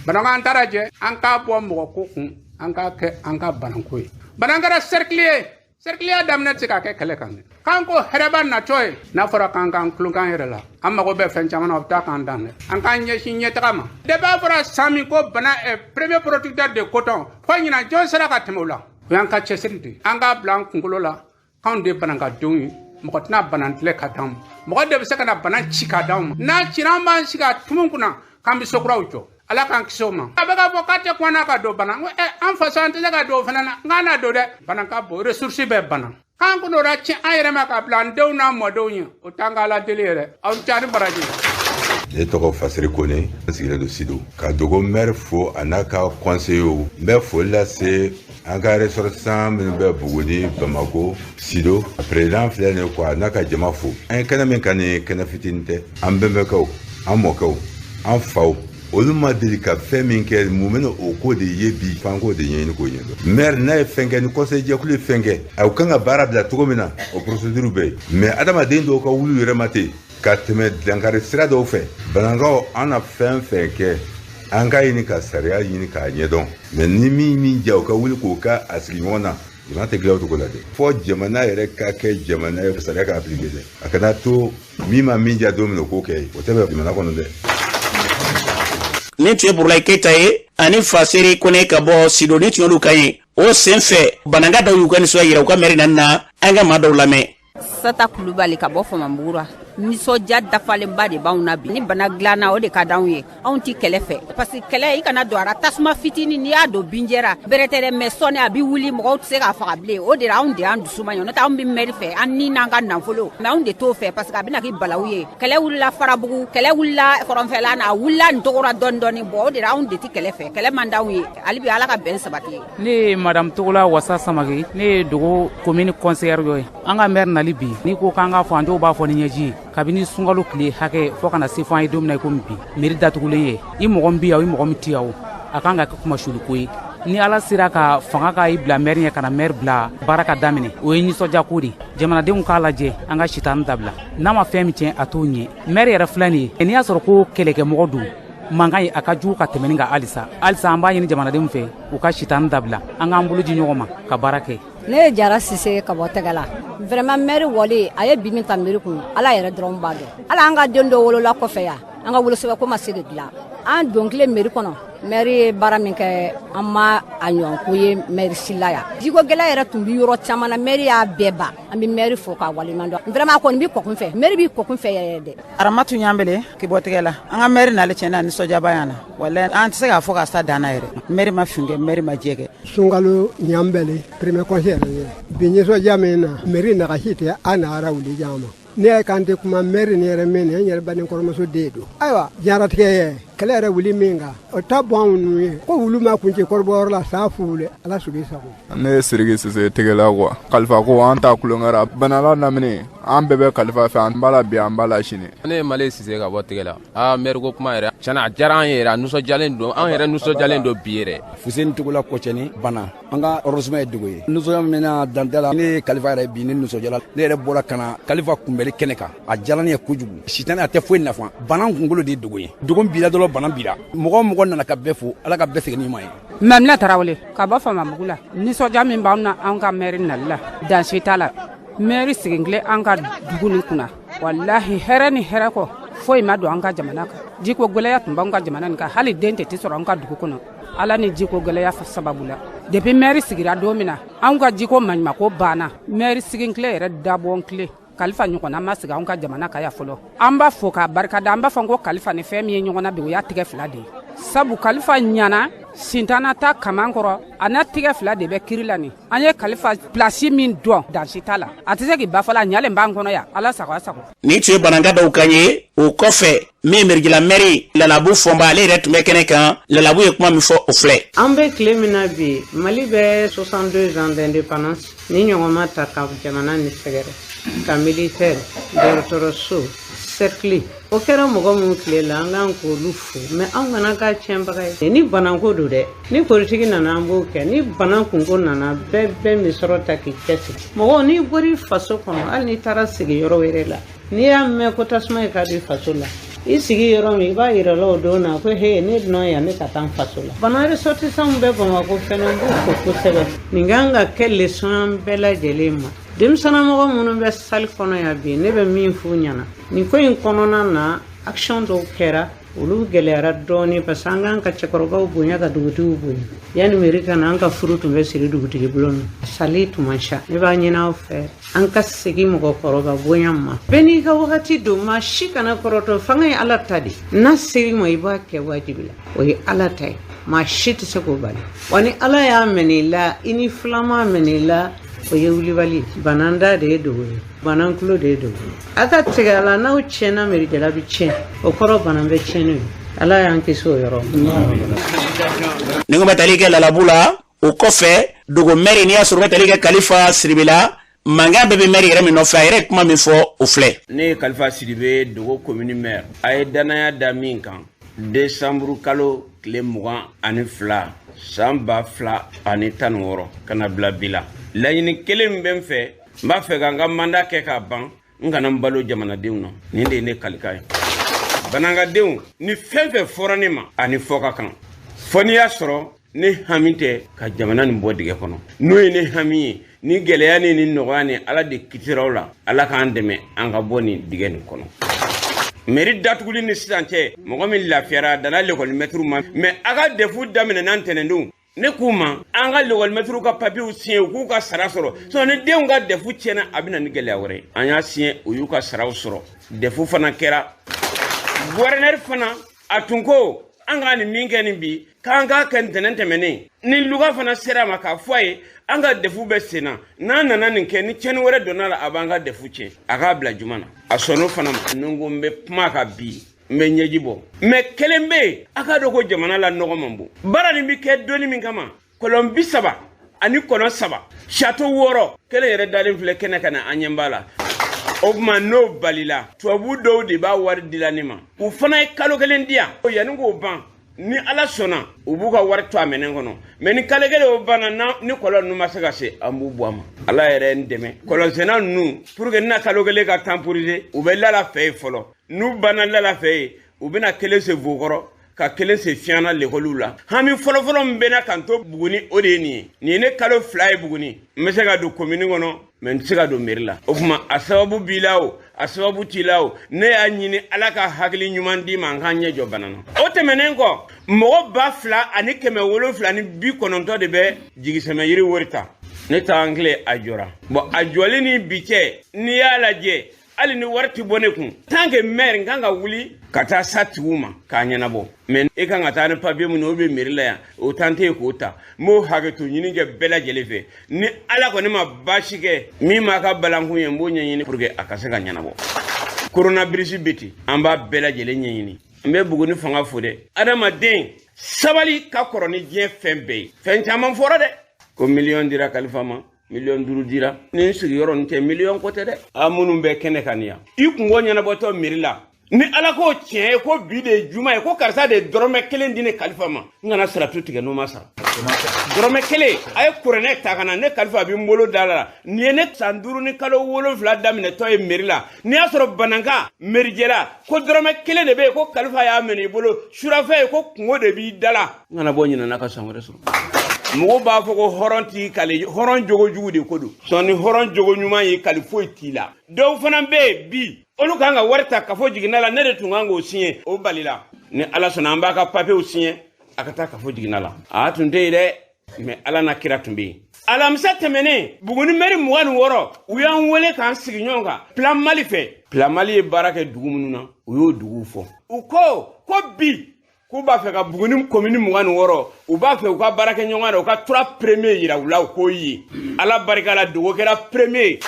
Bananka, an taara jɛ, an k'a bɔ mɔgɔ ko kun, an k'a kɛ an ka bananko ye. Banan kɛra cercle ye, cercle ya daminɛ tɛ se ka kɛ kɛlɛ kan dɛ. K'an ko hɛrɛba natɔ ye, n'a fɔra k'an k'an tulonkan yɛrɛ la, an mago bɛ fɛn caman na, o bɛ taa k'an dan dɛ. An k'an ɲɛsin ɲɛtaga ma. Depuis a fɔra san min ko Bana est premier producteur de coton, fo ɲinan, jɔn sera ka tɛmɛ o la? O y'an ka cɛsiri de ye. An k'a bila an kunkolo la k'anw de ye banankadenw ye. Mɔgɔ tɛna bana tilɛ ka d'anw ma, mɔgɔ de bɛ se ka na bana ci ka d'anw ma. N'a cira, an b'an sigi a tumu kunna k'an bɛ sokuraw jɔ. Ala k'an kisi o ma. A bɛ k'a fɔ k'a tɛ kuma ka don bana, n ko ɛ, an faso, an tɛ se ka don o fana na. N k'an na don dɛ. Bana ka bon, ressource bɛɛ bana. K'an kun n'o tiɲɛ an yɛrɛ ma k'a bila an denw n'an mɔdenw ye, o t'an ka Ala deli yɛrɛ. Aw ni ce, ani baraji. Ne tɔgɔ Fasiri Kone, n sigilen don Sido. Ka dogo maire fo a n'a ka conseillers. N bɛ foli lase an ka ressortissants minnu bɛ Buguni, Bamako, Sido. A président filɛ nin ye quoi, a n'a ka jama fo. An ye kɛnɛ min kan nin ye, kɛnɛ fitinin tɛ. An bɛnbakɛw, an mɔkɛw, an faw, olu ma deli ka fɛn min kɛ, mun bɛna o ko de ye bi, f'an k'o de ɲɛɲini k'o ɲɛdɔn. Maire n'a ye fɛn kɛ, ni conseil jɛkulu ye fɛn kɛ, a kan ka baara bila cogo min na, o procédure bɛ yen. Mais adamaden dɔw ka wuli u yɛrɛ ma ten ka tɛmɛ dankari sira dɔw fɛ. Banankaw, an na fɛn fɛn kɛ, an k'a ɲini ka sariya ɲini k'a ɲɛdɔn. Mais ni min min ja, o ka wuli k'o ka a sigi ɲɔgɔn na. Jamana tɛ dilan o cogo la dɛ. Fɔ jamana yɛrɛ ka kɛ jamana ye, sariya ka appliquer dɛ. A kana to min ma min ja don min na, o k'o kɛ, o tɛ bɛn jamana kɔnɔ dɛ. Nin tun ye Burulayi Keyita ye ani Faseri Kone ka bɔ Sido. Ni tun y'olu kan ye. O sen fɛ, bananka dɔw y'u ka nisɔndiya yira u ka mɛri nani na. An ka maa dɔw lamɛn. Sata Kulubali ka bɔ Famabugura. Nisɔndiya dafalenba de b'anw na bi. Ni bana dilanna, o de ka d'anw ye. Anw ti kɛlɛ fɛ, parce que kɛlɛ, i kana don a ra. Tasuma fitinin, n'i y'a don binjɛra bɛrɛ tɛ dɛ, mais sɔɔni a bɛ wuli, mɔgɔw tɛ se k'a faga bilen. O de la anw de y'an dusu ma ɲɔ. N'o tɛ, anw bɛ mɛri fɛ, an ni n'an ka nafolo, mais anw de t'o fɛ, parce que a bɛna kɛ balawu ye. Kɛlɛ wulila Farabugu, kɛlɛ wulila kɔrɔnfɛla na, a wulila nin tɔgɔra dɔɔni dɔɔni. Bon, o de la anw de tɛ kɛlɛ fɛ, kɛlɛ man d'anw ye. Hali bi, Ala ka bɛn sabati. Ne ye madame Togola Wasa Samake, ne ye Dogo commune conseillère dɔ ye. An ka maire nali bi, n'i ko k'an k'a fɔ, an dɔw b'a fɔ ni ɲɛji ye. Kabini sunkalo tile hakɛ fɔ ka na se fɔ an ye don min na i komi bi, mairie datugulen ye, i mɔgɔ min bi yan, i mɔgɔ min ti yan, o a kan ka kɛ kumasuliko ye. Ni Ala sera ka fanga ka i bila maire ɲɛ, ka na maire bila, baara ka daminɛ, o ye nisɔndiyako de. Jamanadenw k'a lajɛ, an ka sitani dabila. N'a ma fɛn min tiɲɛ, a t'o ɲɛ. Maire yɛrɛ filɛ nin ye, n'i y'a sɔrɔ ko kɛlɛkɛmɔgɔ don, mankan ye a ka jugu ka tɛmɛ nin kan. Halisa halisa, an b'a ɲini jamanadenw fɛ, u ka sitani dabila, an k'an bolo di ɲɔgɔn ma ka baara kɛ. Ne ye Jara Sise ka bɔ Tɛgɛ la. Vraiment, maire wale a ye bi min ta mairie kun, Ala yɛrɛ dɔrɔn b'a dɔn. Ala an ka den dɔ wolola kɔfɛ yan, an ka wolosɛbɛn ko ma se de dilan. An don tile mairie kɔnɔ, maire ye baara min kɛ, an ma a ɲɔgɔn ko ye maire si la yan. Jiko gɛlɛya yɛrɛ tun bɛ yɔrɔ caman na, maire y'a bɛɛ ban. An bɛ maire fo k'a waleɲuman dɔn. Vraiment, a kɔni bɛ kɔkun fɛ, maire bɛ kɔkun fɛ yɛrɛ dɛ. Aramatu Ɲanbele, k'i bɔ Tɛgɛ la. An ka maire nali, tiɲɛ na, nisɔndiyaba y'an na. Walahi, an tɛ se k'a fɔ ka sa dan na yɛrɛ. Maire ma fin kɛ, maire ma jɛ kɛ. Sunkalo Ɲanbele, premier conseiller ye. Bi nisɔndiya min na, mairie nagasi tɛ a nara wuli jan ma. Ne yɛrɛ kan tɛ kuma maire ni yɛrɛ min, n yɛrɛ baden kɔrɔmuso den don. Ayiwa, diɲɛlatigɛ ye kɛlɛ yɛrɛ wuli min kan, o ta bɔ anw ninnu ye ko wulu ma kun cɛ kɔrɔbɔyɔrɔ la, saa fu Ala sigi sago. Ne ye Siriki Sise, Tɛgɛla quoi. Kalifa ko, an ta kulonkɛ banala lamini, an bɛɛ bɛ kalifa fɛ. An b'a la bi, an b'a la sini. Ne ye Male Sise ka bɔ Tɛgɛ la. Aa, maire ko kuma yɛrɛ, tiɲɛna, a diyara an ye yɛrɛ, a nisɔndiyalen don, an yɛrɛ nisɔndiyalen don bi yɛrɛ. Fuseni Togola, Kɔcɛni Bana, an ka arrondissement ye Dogo ye. Nisɔndiya min na, dan tɛ la. Ne ye kalifa yɛrɛ bi, ne nisɔndiyala. Ne yɛrɛ bɔra ka na kalifa kunbɛli kɛnɛ kan, a diyara ne ye kojugu. Sitanɛ a tɛ foyi nafa. Bana kunkolo de ye Dogo ye. Dogo bira dɔrɔn, bana bira. Mɔgɔ o mɔgɔ nana, ka bɛɛ fo, Ala ka bɛɛ segin n'i ma ye. Mamina Tarawele ka bɔ Famabugu la. Nisɔndiya min b'anw na anw ka maire nali la, dan si t'a la. Maire sigilen an ka dugu nin kunna, walahi, hɛrɛ ni hɛrɛ kɔ foyi ma don an ka jamana kan. Jiko gɛlɛya tun b'anw ka jamana nin kan, hali den tɛ sɔrɔ an ka dugu kɔnɔ, Ala ni jiko gɛlɛya sababu la. Depuis maire sigira don min na, anw ka jiko maɲumako banna. Maire sigin tile yɛrɛ dabɔ tile, kalifa ɲɔgɔnna ma sigi anw ka jamana kan yan fɔlɔ. An b'a fɔ k'a barikada, an b'a fɔ ko kalifa ni fɛn min ye ɲɔgɔn na bi, o y'a tigɛ fila de ye, sabu kalifa ɲana sintana ta kaman kɔrɔ, a n'a tigɛ fila de bɛ kiri la. Nin an ye kalifa pilasi min dɔn, dansi t'a la, a tɛ se k'i ba fɔlɔ, a ɲalen b'an kɔnɔ yan. Ala sago, a sago. Nin tun ye Bananka dɔw kan ye. O kɔfɛ, min Mirijila mɛri Lalabu Fɔnba, ale yɛrɛ tun bɛ kɛnɛ kan. Lalabu ye kuma min fɔ, o filɛ. An bɛ tile min na bi, Mali bɛ 62 ans d'indépendance, ni ɲɔgɔn ma ta ka jamana ni sɛgɛrɛ ka militaire, dɔgɔtɔrɔso, cercle, o kɛra mɔgɔ minnu tile la, an k'an k'olu fo, mais anw kana k'a tiɲɛbaga ye. Ni banako don dɛ, ni politiki nana, an b'o kɛ. Ni bana kunko nana, bɛɛ bɛ misɔrɔ ta k'i cɛsiri. Mɔgɔ n'i bɔr'i faso kɔnɔ, hali n'i taara sigi yɔrɔ wɛrɛ la, n'i y'a mɛn ko tasuma ye ka di faso la, i sigi yɔrɔ min, i b'a yira la o don na ko he, ne dunan yan, ne ka taa n faso la. Bana ressortissants bɛ Bamakɔ fɛnɛ, n b'u fo kosɛbɛ. Nin kan ka kɛ leçon an bɛɛ lajɛlen ma. Denmisɛnnamɔgɔ minnu bɛ salle kɔnɔ yan bi, ne bɛ min f'u ɲɛna nin ko in kɔnɔna na, action dɔw kɛra, olu gɛlɛyara dɔɔni, parce que an k'an ka cɛkɔrɔbaw bonya, ka dugutigiw bonya. Yanni mairie ka na, an ka furu tun bɛ siri dugutigi bulon na, sali tun man ca. Ne b'a ɲini aw fɛ, an ka segin mɔgɔkɔrɔba bonya ma. Bɛɛ n'i ka wagati don, maa si kana kɔrɔtɔ. Fanga ye Ala ta de, n'a ser'i ma, i b'a kɛ wajibi la, o ye Ala ta ye, maa si tɛ se k'o bali. Wa ni Ala y'a minɛ i la, i ni filama minɛ i la, o ye wulibali. Bananda de ye dogo ye, banankulo de ye dogo ye. A ka tigɛ a la, n'aw tiɲɛna, mirijala bɛ tiɲɛ, o kɔrɔ bana bɛ tiɲɛ ye. Ala y'an kisi o yɔrɔ. Ni ko bɛ tali kɛ Lalabu la, o kɔfɛ, Dogo mɛri, n'i y'a sɔrɔ bɛ tali kɛ Kalifa Siribe la, mankan bɛɛ bɛ mɛri yɛrɛ min nɔfɛ, a yɛrɛ ye kuma min fɔ, o filɛ. Ne ye Kalifa Siribe, Dogo commune maire. A ye danaya da min kan, desanburu kalo tile 22 san 2016 ka na bila bi la, laɲini kelen min bɛ n fɛ, n b'a fɛ ka n ka mandat kɛ k'a ban, n kana n balo jamanadenw na. Nin de ye ne kalikan ye. Banankadenw, ni fɛn fɛn fɔra ne ma, ani fɔ ka kan, fɔ n'i y'a sɔrɔ ne hami tɛ ka jamana nin bɔ dingɛ kɔnɔ, n'o ye ne hami ye. Ni gɛlɛya ni ni nɔgɔya ni Ala de kitiraw la, Ala k'an dɛmɛ an ka bɔ nin dingɛ nin kɔnɔ. Mairie datuguli ni sisan cɛ, mɔgɔ min lafiyara, a danna lekɔlimɛtiriw ma, mais a ka DEF daminɛna ntɛnɛndon. Ne k'u ma an ka lekɔlimɛtiriw ka papiyew siɲɛ, u k'u ka sara sɔrɔ, sinon ni denw ka dɛfu tiɲɛna, a bɛ na ni gɛlɛya wɛrɛ ye. An y'a siɲɛ, u y'u ka saraw sɔrɔ, dɛfu fana kɛra. Gɔrɛnɛri fana a tun ko an ka nin min kɛ nin bi, k'an k'a kɛ ntɛnɛn tɛmɛnen. Ni luga fana sera a ma k'a fɔ a ye an ka dɛfu bɛ sen na, n'an nana nin kɛ, ni tiɲɛni wɛrɛ donna la, a b'an ka dɛfu tiɲɛ, a k'a bila juma na. A sɔnn'o fana ma. Ni n ko n bɛ kuma ka bi, n bɛ ɲɛji bɔ, mɛ kelen bɛ yen, a k'a dɔn ko jamana la nɔgɔ man bon. Baara nin bɛ kɛ donni min kama, kɔlɔn 30 ni kɔlɔn saba, château wɔɔrɔ, kelen yɛrɛ dalen filɛ kɛnɛ ka na, an ɲɛ b'a la. O tuma n'o balila, tubabu dɔw de b'a wari dila ne ma, u fana ye kalo kelen di yan. Yanni k'o ban, ni Ala sɔnna, u b'u ka wari to a minɛn kɔnɔ. Mɛ ni kalo kelen o banna, ni kɔlɔn ninnu ma se ka se, an b'u bɔ a ma. Ala yɛrɛ ye n dɛmɛ, kɔlɔnsenna ninnu, pour que n na kalo kelen ka temporiser, u bɛ lala fɛ yen fɔlɔ. N'u banna lala fɛ yen, u bɛna kelen se Vokɔrɔ, ka kelen se Fiyana lekɔliw la. Hami fɔlɔfɔlɔ min bɛ na kan to Buguni, o de ye nin ye. Nin ye ne kalo 2 ye Buguni. N bɛ se ka don komini kɔnɔ, mɛ n tɛ se ka don meri la. O tuma a sababu b'i la, o a sababu t'i la, o ne y'a ɲini Ala ka hakili ɲuman d'i ma, n k'an ɲɛ jɔ bana na. O tɛmɛnen kɔ, mɔgɔ 2790 de bɛ jigisɛmɛ yiri wari ta. Ne t'an tile a jɔra. Bɔn, a jɔli ni bi cɛ, n'i y'a lajɛ, hali ni wari tɛ bɔ ne kun, tant que maire, n kan ka wuli ka taa sa tigiw ma k'a ɲɛnabɔ. Mɛ e kan ka taa ni papiye minnu, o bɛ mairie la yan, o tan tɛ yen k'o ta. N b'o hakɛto ɲini kɛ bɛɛ lajɛlen fɛ. Ni Ala kɔni ma baasi kɛ, min m'a ka balankun ye, n b'o ɲɛɲini pour que a ka se ka ɲɛnabɔ. Coronavirus bɛ ten, an b'a bɛɛ lajɛlen ɲɛɲini. N bɛ Buguni fanga fo dɛ. Adamaden sabali ka kɔrɔ ni diɲɛ fɛn bɛɛ ye. Fɛn caman fɔra dɛ, ko miliyɔn dira Kalifa ma, miliyɔn 5 dira. Ni n sigiyɔrɔ nin tɛ, miliyɔn ko tɛ dɛ. A minnu bɛ kɛnɛ kan nin yan, i kungo ɲɛnabɔtɔ miiri la, ni Ala ko tiɲɛ ye, ko bi de ye juma ye, ko karisa de ye dɔrɔmɛ kelen di ne Kalifa ma, n kana saratu tigɛ n'o ma sara dɔrɔmɛ kelen. A ye kuranɛ ta ka na, ne Kalifa bɛ n bolo da la. Nin ye ne san 5 ni kalo 7 daminɛtɔ ye mairie la. N'i y'a sɔrɔ Bananka mairijɛla ko dɔrɔmɛ kelen de bɛ yen ko Kalifa y'a minɛ i bolo surafɛ ye, ko kungo de b'i da la, n kana bɔ ɲinana ka san wɛrɛ sɔrɔ. Mɔgɔw b'a fɔ ko hɔrɔn t'i kali, hɔrɔn jogo jugu de ko don. Sɔn ni hɔrɔn jogo ɲuman y'i kali, foyi t'i la. Dɔw fana bɛ yen bi, olu kan ka wari ta kafo jiginna la, ne de tun kan k'o siɲɛ, o balila. Ni Ala sɔnna, an b'a ka papiyew siɲɛ, a ka taa kafo jiginna la. A tun tɛ yen dɛ, mɛ Ala n'a kira tun bɛ yen. Alamisa tɛmɛnen, Buguni mɛri 26, u y'an wele k'an sigi ɲɔgɔn kan Plan Mali fɛ. Plan Mali ye baara kɛ dugu minnu na, u y'o duguw fɔ. U ko ko bi k'u b'a fɛ ka Buguni komini 26, u b'a fɛ u ka baara kɛ ɲɔgɔn na, u ka trois premier yira u la, u k'o ye. Ala barika la, Dogo kɛra premier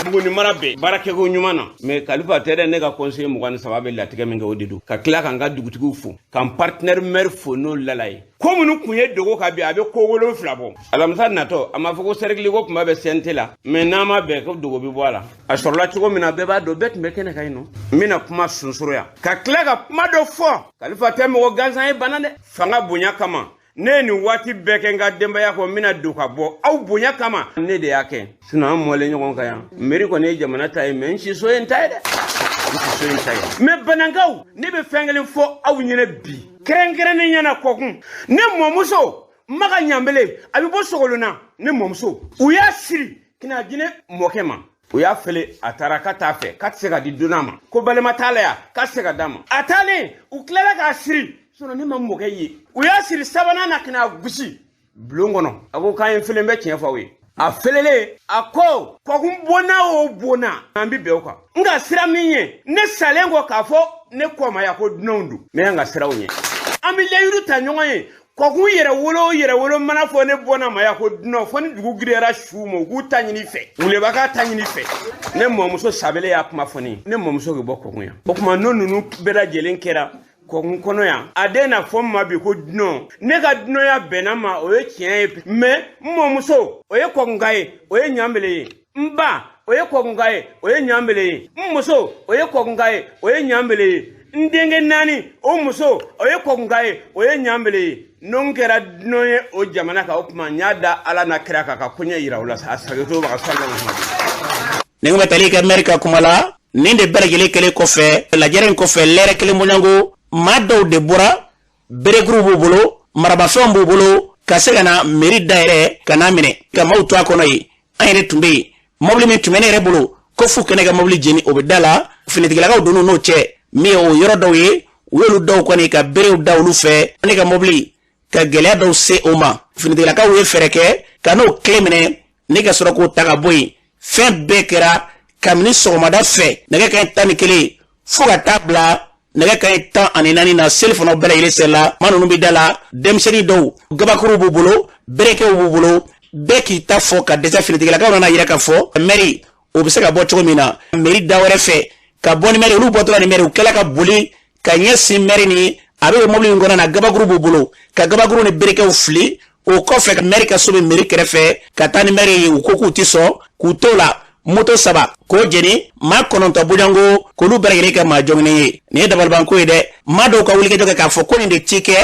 Buguni mara bɛɛ baara kɛko ɲuman na. Mɛ Kalifa tɛ dɛ, ne ka conseiller 23 bɛ latigɛ min kɛ, o de don. Ka tila k'an ka dugutigiw fo, k'an partenaire maire fo, n'o lala ye. Ko minnu kun ye Dogo ka bi, a bɛ ko 7 bɔ. Alamisa natɔ, a ma fɔ ko cercle ko kuma bɛ CNT la, mɛ n'a ma bɛn ko Dogo bɛ bɔ a la. A sɔrɔla cogo min na, bɛɛ b'a dɔn, bɛɛ tun bɛ kɛnɛ kan yen nɔ. N bɛna kuma sonsoro yan, ka tila ka kuma dɔ fɔ. Kalifa tɛ mɔgɔ gansan ye bana dɛ. Fanga bonya kama, ne ye nin waati bɛɛ kɛ n ka denbaya kɔ, n bɛna don ka bɔ aw bonya kama, ne de y'a kɛ. Sinon an mɔlen ɲɔgɔn kan yan. Mairie kɔni ye jamana ta ye, mɛ n siso ye n ta ye dɛ, n siso ye n ta ye. Mɛ Banankaw, ne bɛ fɛn kelen fɔ aw ɲɛna bi, kɛrɛnkɛrɛnnen ɲɛna kɔkun. Ne mɔmuso Maga Ɲanbele, a bɛ bɔ Sogolonna. Ne mɔmuso, u y'a siri kina jinɛ mɔkɛ ma, u y'a fele, a taara ka t'a fɛ k'a tɛ se ka di dunan ma, ko balima t'a la yan, k'a tɛ se ka d'a ma. A taalen, u tilala k'a siri, sinon ne ma mɔkɛ ye. U y'a siri sabanan na ka n'a gosi bulon kɔnɔ. A ko k'an ye felen bɛ tiɲɛ fɔ aw ye. A felelen, a ko kɔkun bonna o bonna, an bɛ bɛn o kan. N ka sira min ye, ne salen kɔ k'a fɔ ne kɔ ma yan ko dunanw don, n bɛ yan ka siraw ɲɛ. An bɛ layiru ta ɲɔgɔn ye, kɔkun yɛrɛ wolo yɛrɛ wolo mana fɔ ne bɔnna ma yan ko dunan, fɔ ni dugu giriyara su ma, u k'u ta ɲini fɛ, wuleba k'a ta ɲini fɛ. Ne mɔmuso Sabele y'a kuma fɔ ne ye, ne mɔmuso k'i bɔ kɔkun yan. O tuma n'o ninnu bɛɛ lajɛlen kɛra kɔkun kɔnɔ yan, a den na fɔ n ma bi ko dunan. Ne ka dunanya bɛnna ma, o ye tiɲɛ ye, mɛ n mɔmuso o ye kɔkunka ye, o ye Ɲanbele ye. N ba o ye kɔkunka ye, o ye Ɲanbele ye. N muso o ye kɔkunka ye, o ye Ɲanbele ye. N denkɛ naani o muso o ye kɔkunka ye, o ye Ɲanbele ye. N'o kɛra dunan ye o jamana kan, o tuma n y'a da Ala n'a kira kan ka koɲɛ yira u la sa. A sagoto baga sallallahu. Ni bɛ tali kɛ mɛri ka kuma la, nin de bɛɛ lajɛlen kɛlen kɔfɛ, lajɛrɛ in kɔfɛ, lɛrɛ kelen bɔɲɔgɔnko, maa dɔw de bɔra, berekuru b'u bolo, marabafɛnw b'u bolo, ka se ka na mairie dayɛlɛ ka n'a minɛ ka maaw to a kɔnɔ yen. An yɛrɛ tun bɛ yen, mɔbili min tun bɛ ne yɛrɛ bolo ko f'u kɛnɛ ka mɔbili jeni, o bɛ da la. Finitigilakaw donn'u n'o cɛ min ye o yɔrɔ dɔw ye, u y'olu dɔw kɔni ka berew da olu fɛ. Ne ka mɔbili ka gɛlɛya dɔw se o ma. Finitigilakaw ye fɛɛrɛ kɛ ka n'o kile minɛ ni ka sɔrɔ k'o ta ka bɔ yen. Fɛn bɛɛ kɛra kabini sɔgɔmada fɛ nɛgɛ kanɲɛ 11 fo ka taa bila nɛgɛ kanɲɛ 14 na, selifanaw bɛɛ lajɛlen selila. Maa ninnu bɛ da la, denmisɛnnin dɔw gabakuruw b'u bolo, berekew b'u bolo, bɛɛ k'i ta fɔ ka dɛsɛ. Finitigilakaw nana yira k'a fɔ mɛri o bɛ se ka bɔ cogo min na mɛri da wɛrɛ fɛ ka bɔ ni mɛri. Olu bɔtɔla ni mɛri, u kɛla ka boli ka ɲɛsin mɛri ni a bɛ mobili min kɔnɔ na, gabakuru b'u bolo, ka gabakuru ni berekew fili. O kɔfɛ, mɛri ka so bɛ mɛri kɛrɛfɛ, ka taa ni mɛri ye. U ko k'u tɛ sɔn k'u to la, moto 3 k'o jeni, maa 9 bojango k'olu bɛɛ lajɛlen kɛ maa jɔnginen ye. Nin ye dabalibanko ye dɛ. Maa dɔw ka wulikajɔ kɛ k'a fɔ ko nin de ti kɛ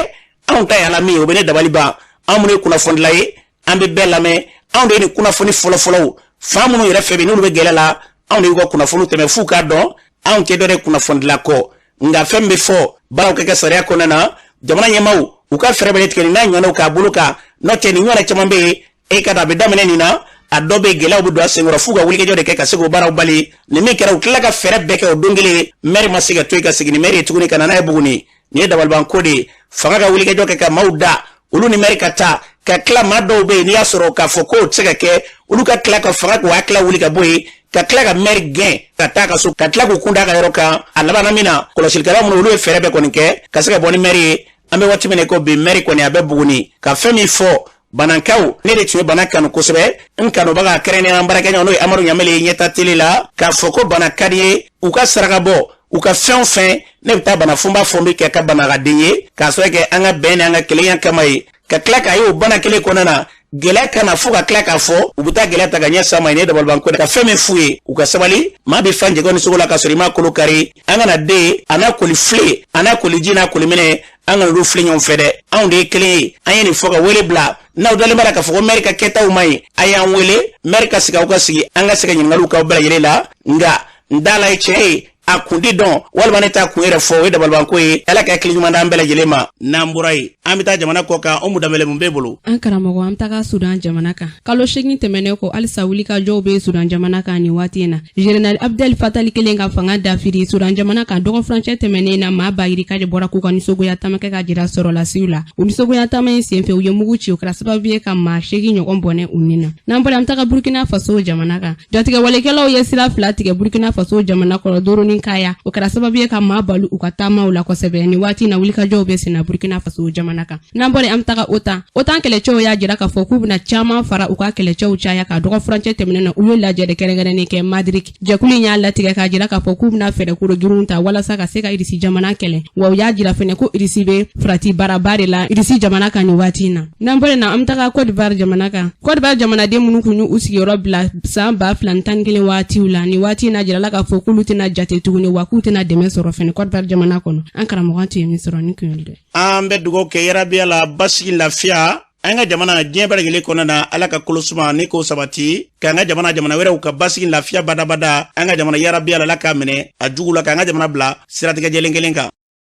anw ta yala min ye, o bɛ ne dabali ban. Anw minnu ye kunnafonidila ye, an bɛ bɛɛ lamɛn. Anw de ye nin kunnafoni fɔlɔfɔlɔw fan minnu yɛrɛ fɛ bi, n'olu bɛ gɛlɛ la, anw de y'u ka kunnafoniw tɛmɛ f'u k'a dɔn anw tɛ dɔ de kunnafonidila kɔ. Nka fɛn bɛ fɔ, baaraw ka kɛ sariya kɔnɔna na. Jamana ɲɛmaaw u ka fɛɛrɛ bɛɛ tigɛ nin n'a ɲɔgɔnnaw k'a bolo kan. N'o tɛ, nin ɲɔgɔnna caman bɛ yen, e ka dɔn a bɛ daminɛ nin na, a dɔ bɛ gɛlɛyaw bɛ don a senkɔrɔ f'u ka wulikajɔ de kɛ ka se k'o baaraw bali. Nin min kɛra, u tilala ka fɛɛrɛ bɛɛ kɛ o don kelen, mɛri ma se ka to yen ka segin ni mɛri ye tuguni ka na n'a ye Buguni. Nin ye dabalibanko de ye. Fanga ka wulikajɔ kɛ ka maaw da olu ni mɛri ka taa, ka tila maa dɔw bɛ yen, n'i y'a sɔrɔ k'a fɔ k'o tɛ se ka kɛ, olu ka tila ka fanga k'u hakilila wuli ka bɔ yen, ka tila ka mɛri gɛn ka taa ka so, ka tila k'u kun da ka yɔrɔ kan. A labanna min na, kɔlɔsilikɛla minnu, olu ye fɛɛrɛ bɛɛ kɔni kɛ ka se ka bɔ ni mɛri ye. An bɛ waati min na ko bi, mɛri kɔni a bɛ Buguni. Ka fɛn min fɔ Banankaw, ne de tun ye Bana kanu kosɛbɛ. N kanubaga kɛrɛnkɛrɛnnenya baarakɛɲɔgɔn, n'o ye Amadu Ɲamele ye Ɲɛta Tele la, k'a fɔ ko Bana ka di ye, u ka saraka bɔ, u ka fɛn o fɛn, ne bɛ taa Bana fo n b'a fɔ n bɛ kɛ ka Banakaden ye, k'a sɔrɔ kɛ an ka bɛn ni an ka kelenya kama ye. Ka tila k'a ye o bana kelen kɔnɔna na, gɛlɛya ka na fo ka tila k'a fɔ u bɛ taa gɛlɛya ta ka ɲɛ sa ma. Nin ye dabalibanko ka fɛn min f'u ye, u ka sabali. Maa bɛ fan jɛgɛ ni sogo la ka sɔrɔ i m'a kolo kari. An kana den a n'a koli file, a n'a koliji n'a koliminɛ, an kana olu fili ɲɔgɔn fɛ dɛ. Anw de ye kelen ye. An ye nin fɔ ka wele bila. N'aw dalen b'a la k'a fɔ ko mɛri ka kɛtaw man ɲi, a y'an wele, mɛri ka sigi, aw ka sigi, an ka se ka ɲininkaliw k'aw bɛɛ lajɛlen la. Nka n da la ye tiɲɛ ye, a kun ti dɔn walima ne t'a kun yɛrɛ fɔ, o ye dabalibanko ye. Ala ka hakili ɲuman d'an bɛɛ lajɛlen ma. N'an bɔra yen, an bɛ taa jamana kɔ kan. Umu Danbɛlɛ, mun b'e bolo? An karamɔgɔ, an bɛ taga Sudan jamana kan. Kalo 8 tɛmɛnen kɔ, halisa wulikajɔw bɛ Sudan jamana kan nin waati in na. Général Abdel Fattah kelen ka fanga dafiri Sudan jamana kan dɔgɔfurancɛ tɛmɛnen na, maa ba yirika de bɔra k'u ka nisɔngoya taama kɛ ka jira sɔrɔlasiw la. U nisɔngoya taama in senfɛ, u ye mugu ci, o kɛra sababu ye ka maa 8 ɲɔgɔn bɔnɛ u ni na. N'an bɔra, an bɛ taga Burkina Faso jamana kan. Jatigɛwalekɛlaw ye sira 2 tigɛ Burkina Faso jamana kɔnɔ Doro ni Kaya. O kɛra sababu ye ka maa balu u ka taamaw la kosɛbɛ. Nin waati in na, wulikajɔw bɛ senna Burkina Faso jamana kan. N'an bɔra, an bɛ taga OTAN. OTAN kɛlɛcɛw y'a jira k'a fɔ k'u bɛna caman fara u ka kɛlɛcɛw caya ka dɔgɔfurancɛ tɛmɛnen na, u ye lajɛrɛ kɛrɛnkɛrɛnnen kɛ Madrid. Jɛkulu in y'a latigɛ k'a jira k'a fɔ k'u bɛna fɛɛrɛ kolo girinw ta walasa ka se ka Irisi jamana kɛlɛ. Wa u y'a jira fɛnɛ ko Irisi bɛ farati baaraba de la Irisi jamana kan nin waati in na. N'an bɔra na, an bɛ taga Côte d'Ivoire jamana kan. Côte d'Ivoire jamanaden minnu tun y'u sigiyɔrɔ bila san 2011 waatiw la, nin waati in na, jirala k'a fɔ k'olu tɛna jate tuguni, wa k'u tɛna dɛmɛ sɔrɔ fɛnɛ Côte d'Ivoire jamana kɔnɔ. An karamɔgɔ, tun ye min sɔrɔ ni kun ye dɛ. An bɛ dugawu kɛ yarabiya la, basigi, lafiya an ka jamana diɲɛ bɛɛ lajɛlen kɔnɔna na. Ala ka kolo suma ni k'o sabati k'an ka jamana, jamana wɛrɛw ka basigi, lafiya badabada an ka jamana yarabiya la. Ala k'a minɛ a jugu la k'an ka jamana bila siratigɛ jɛlen kelen kan.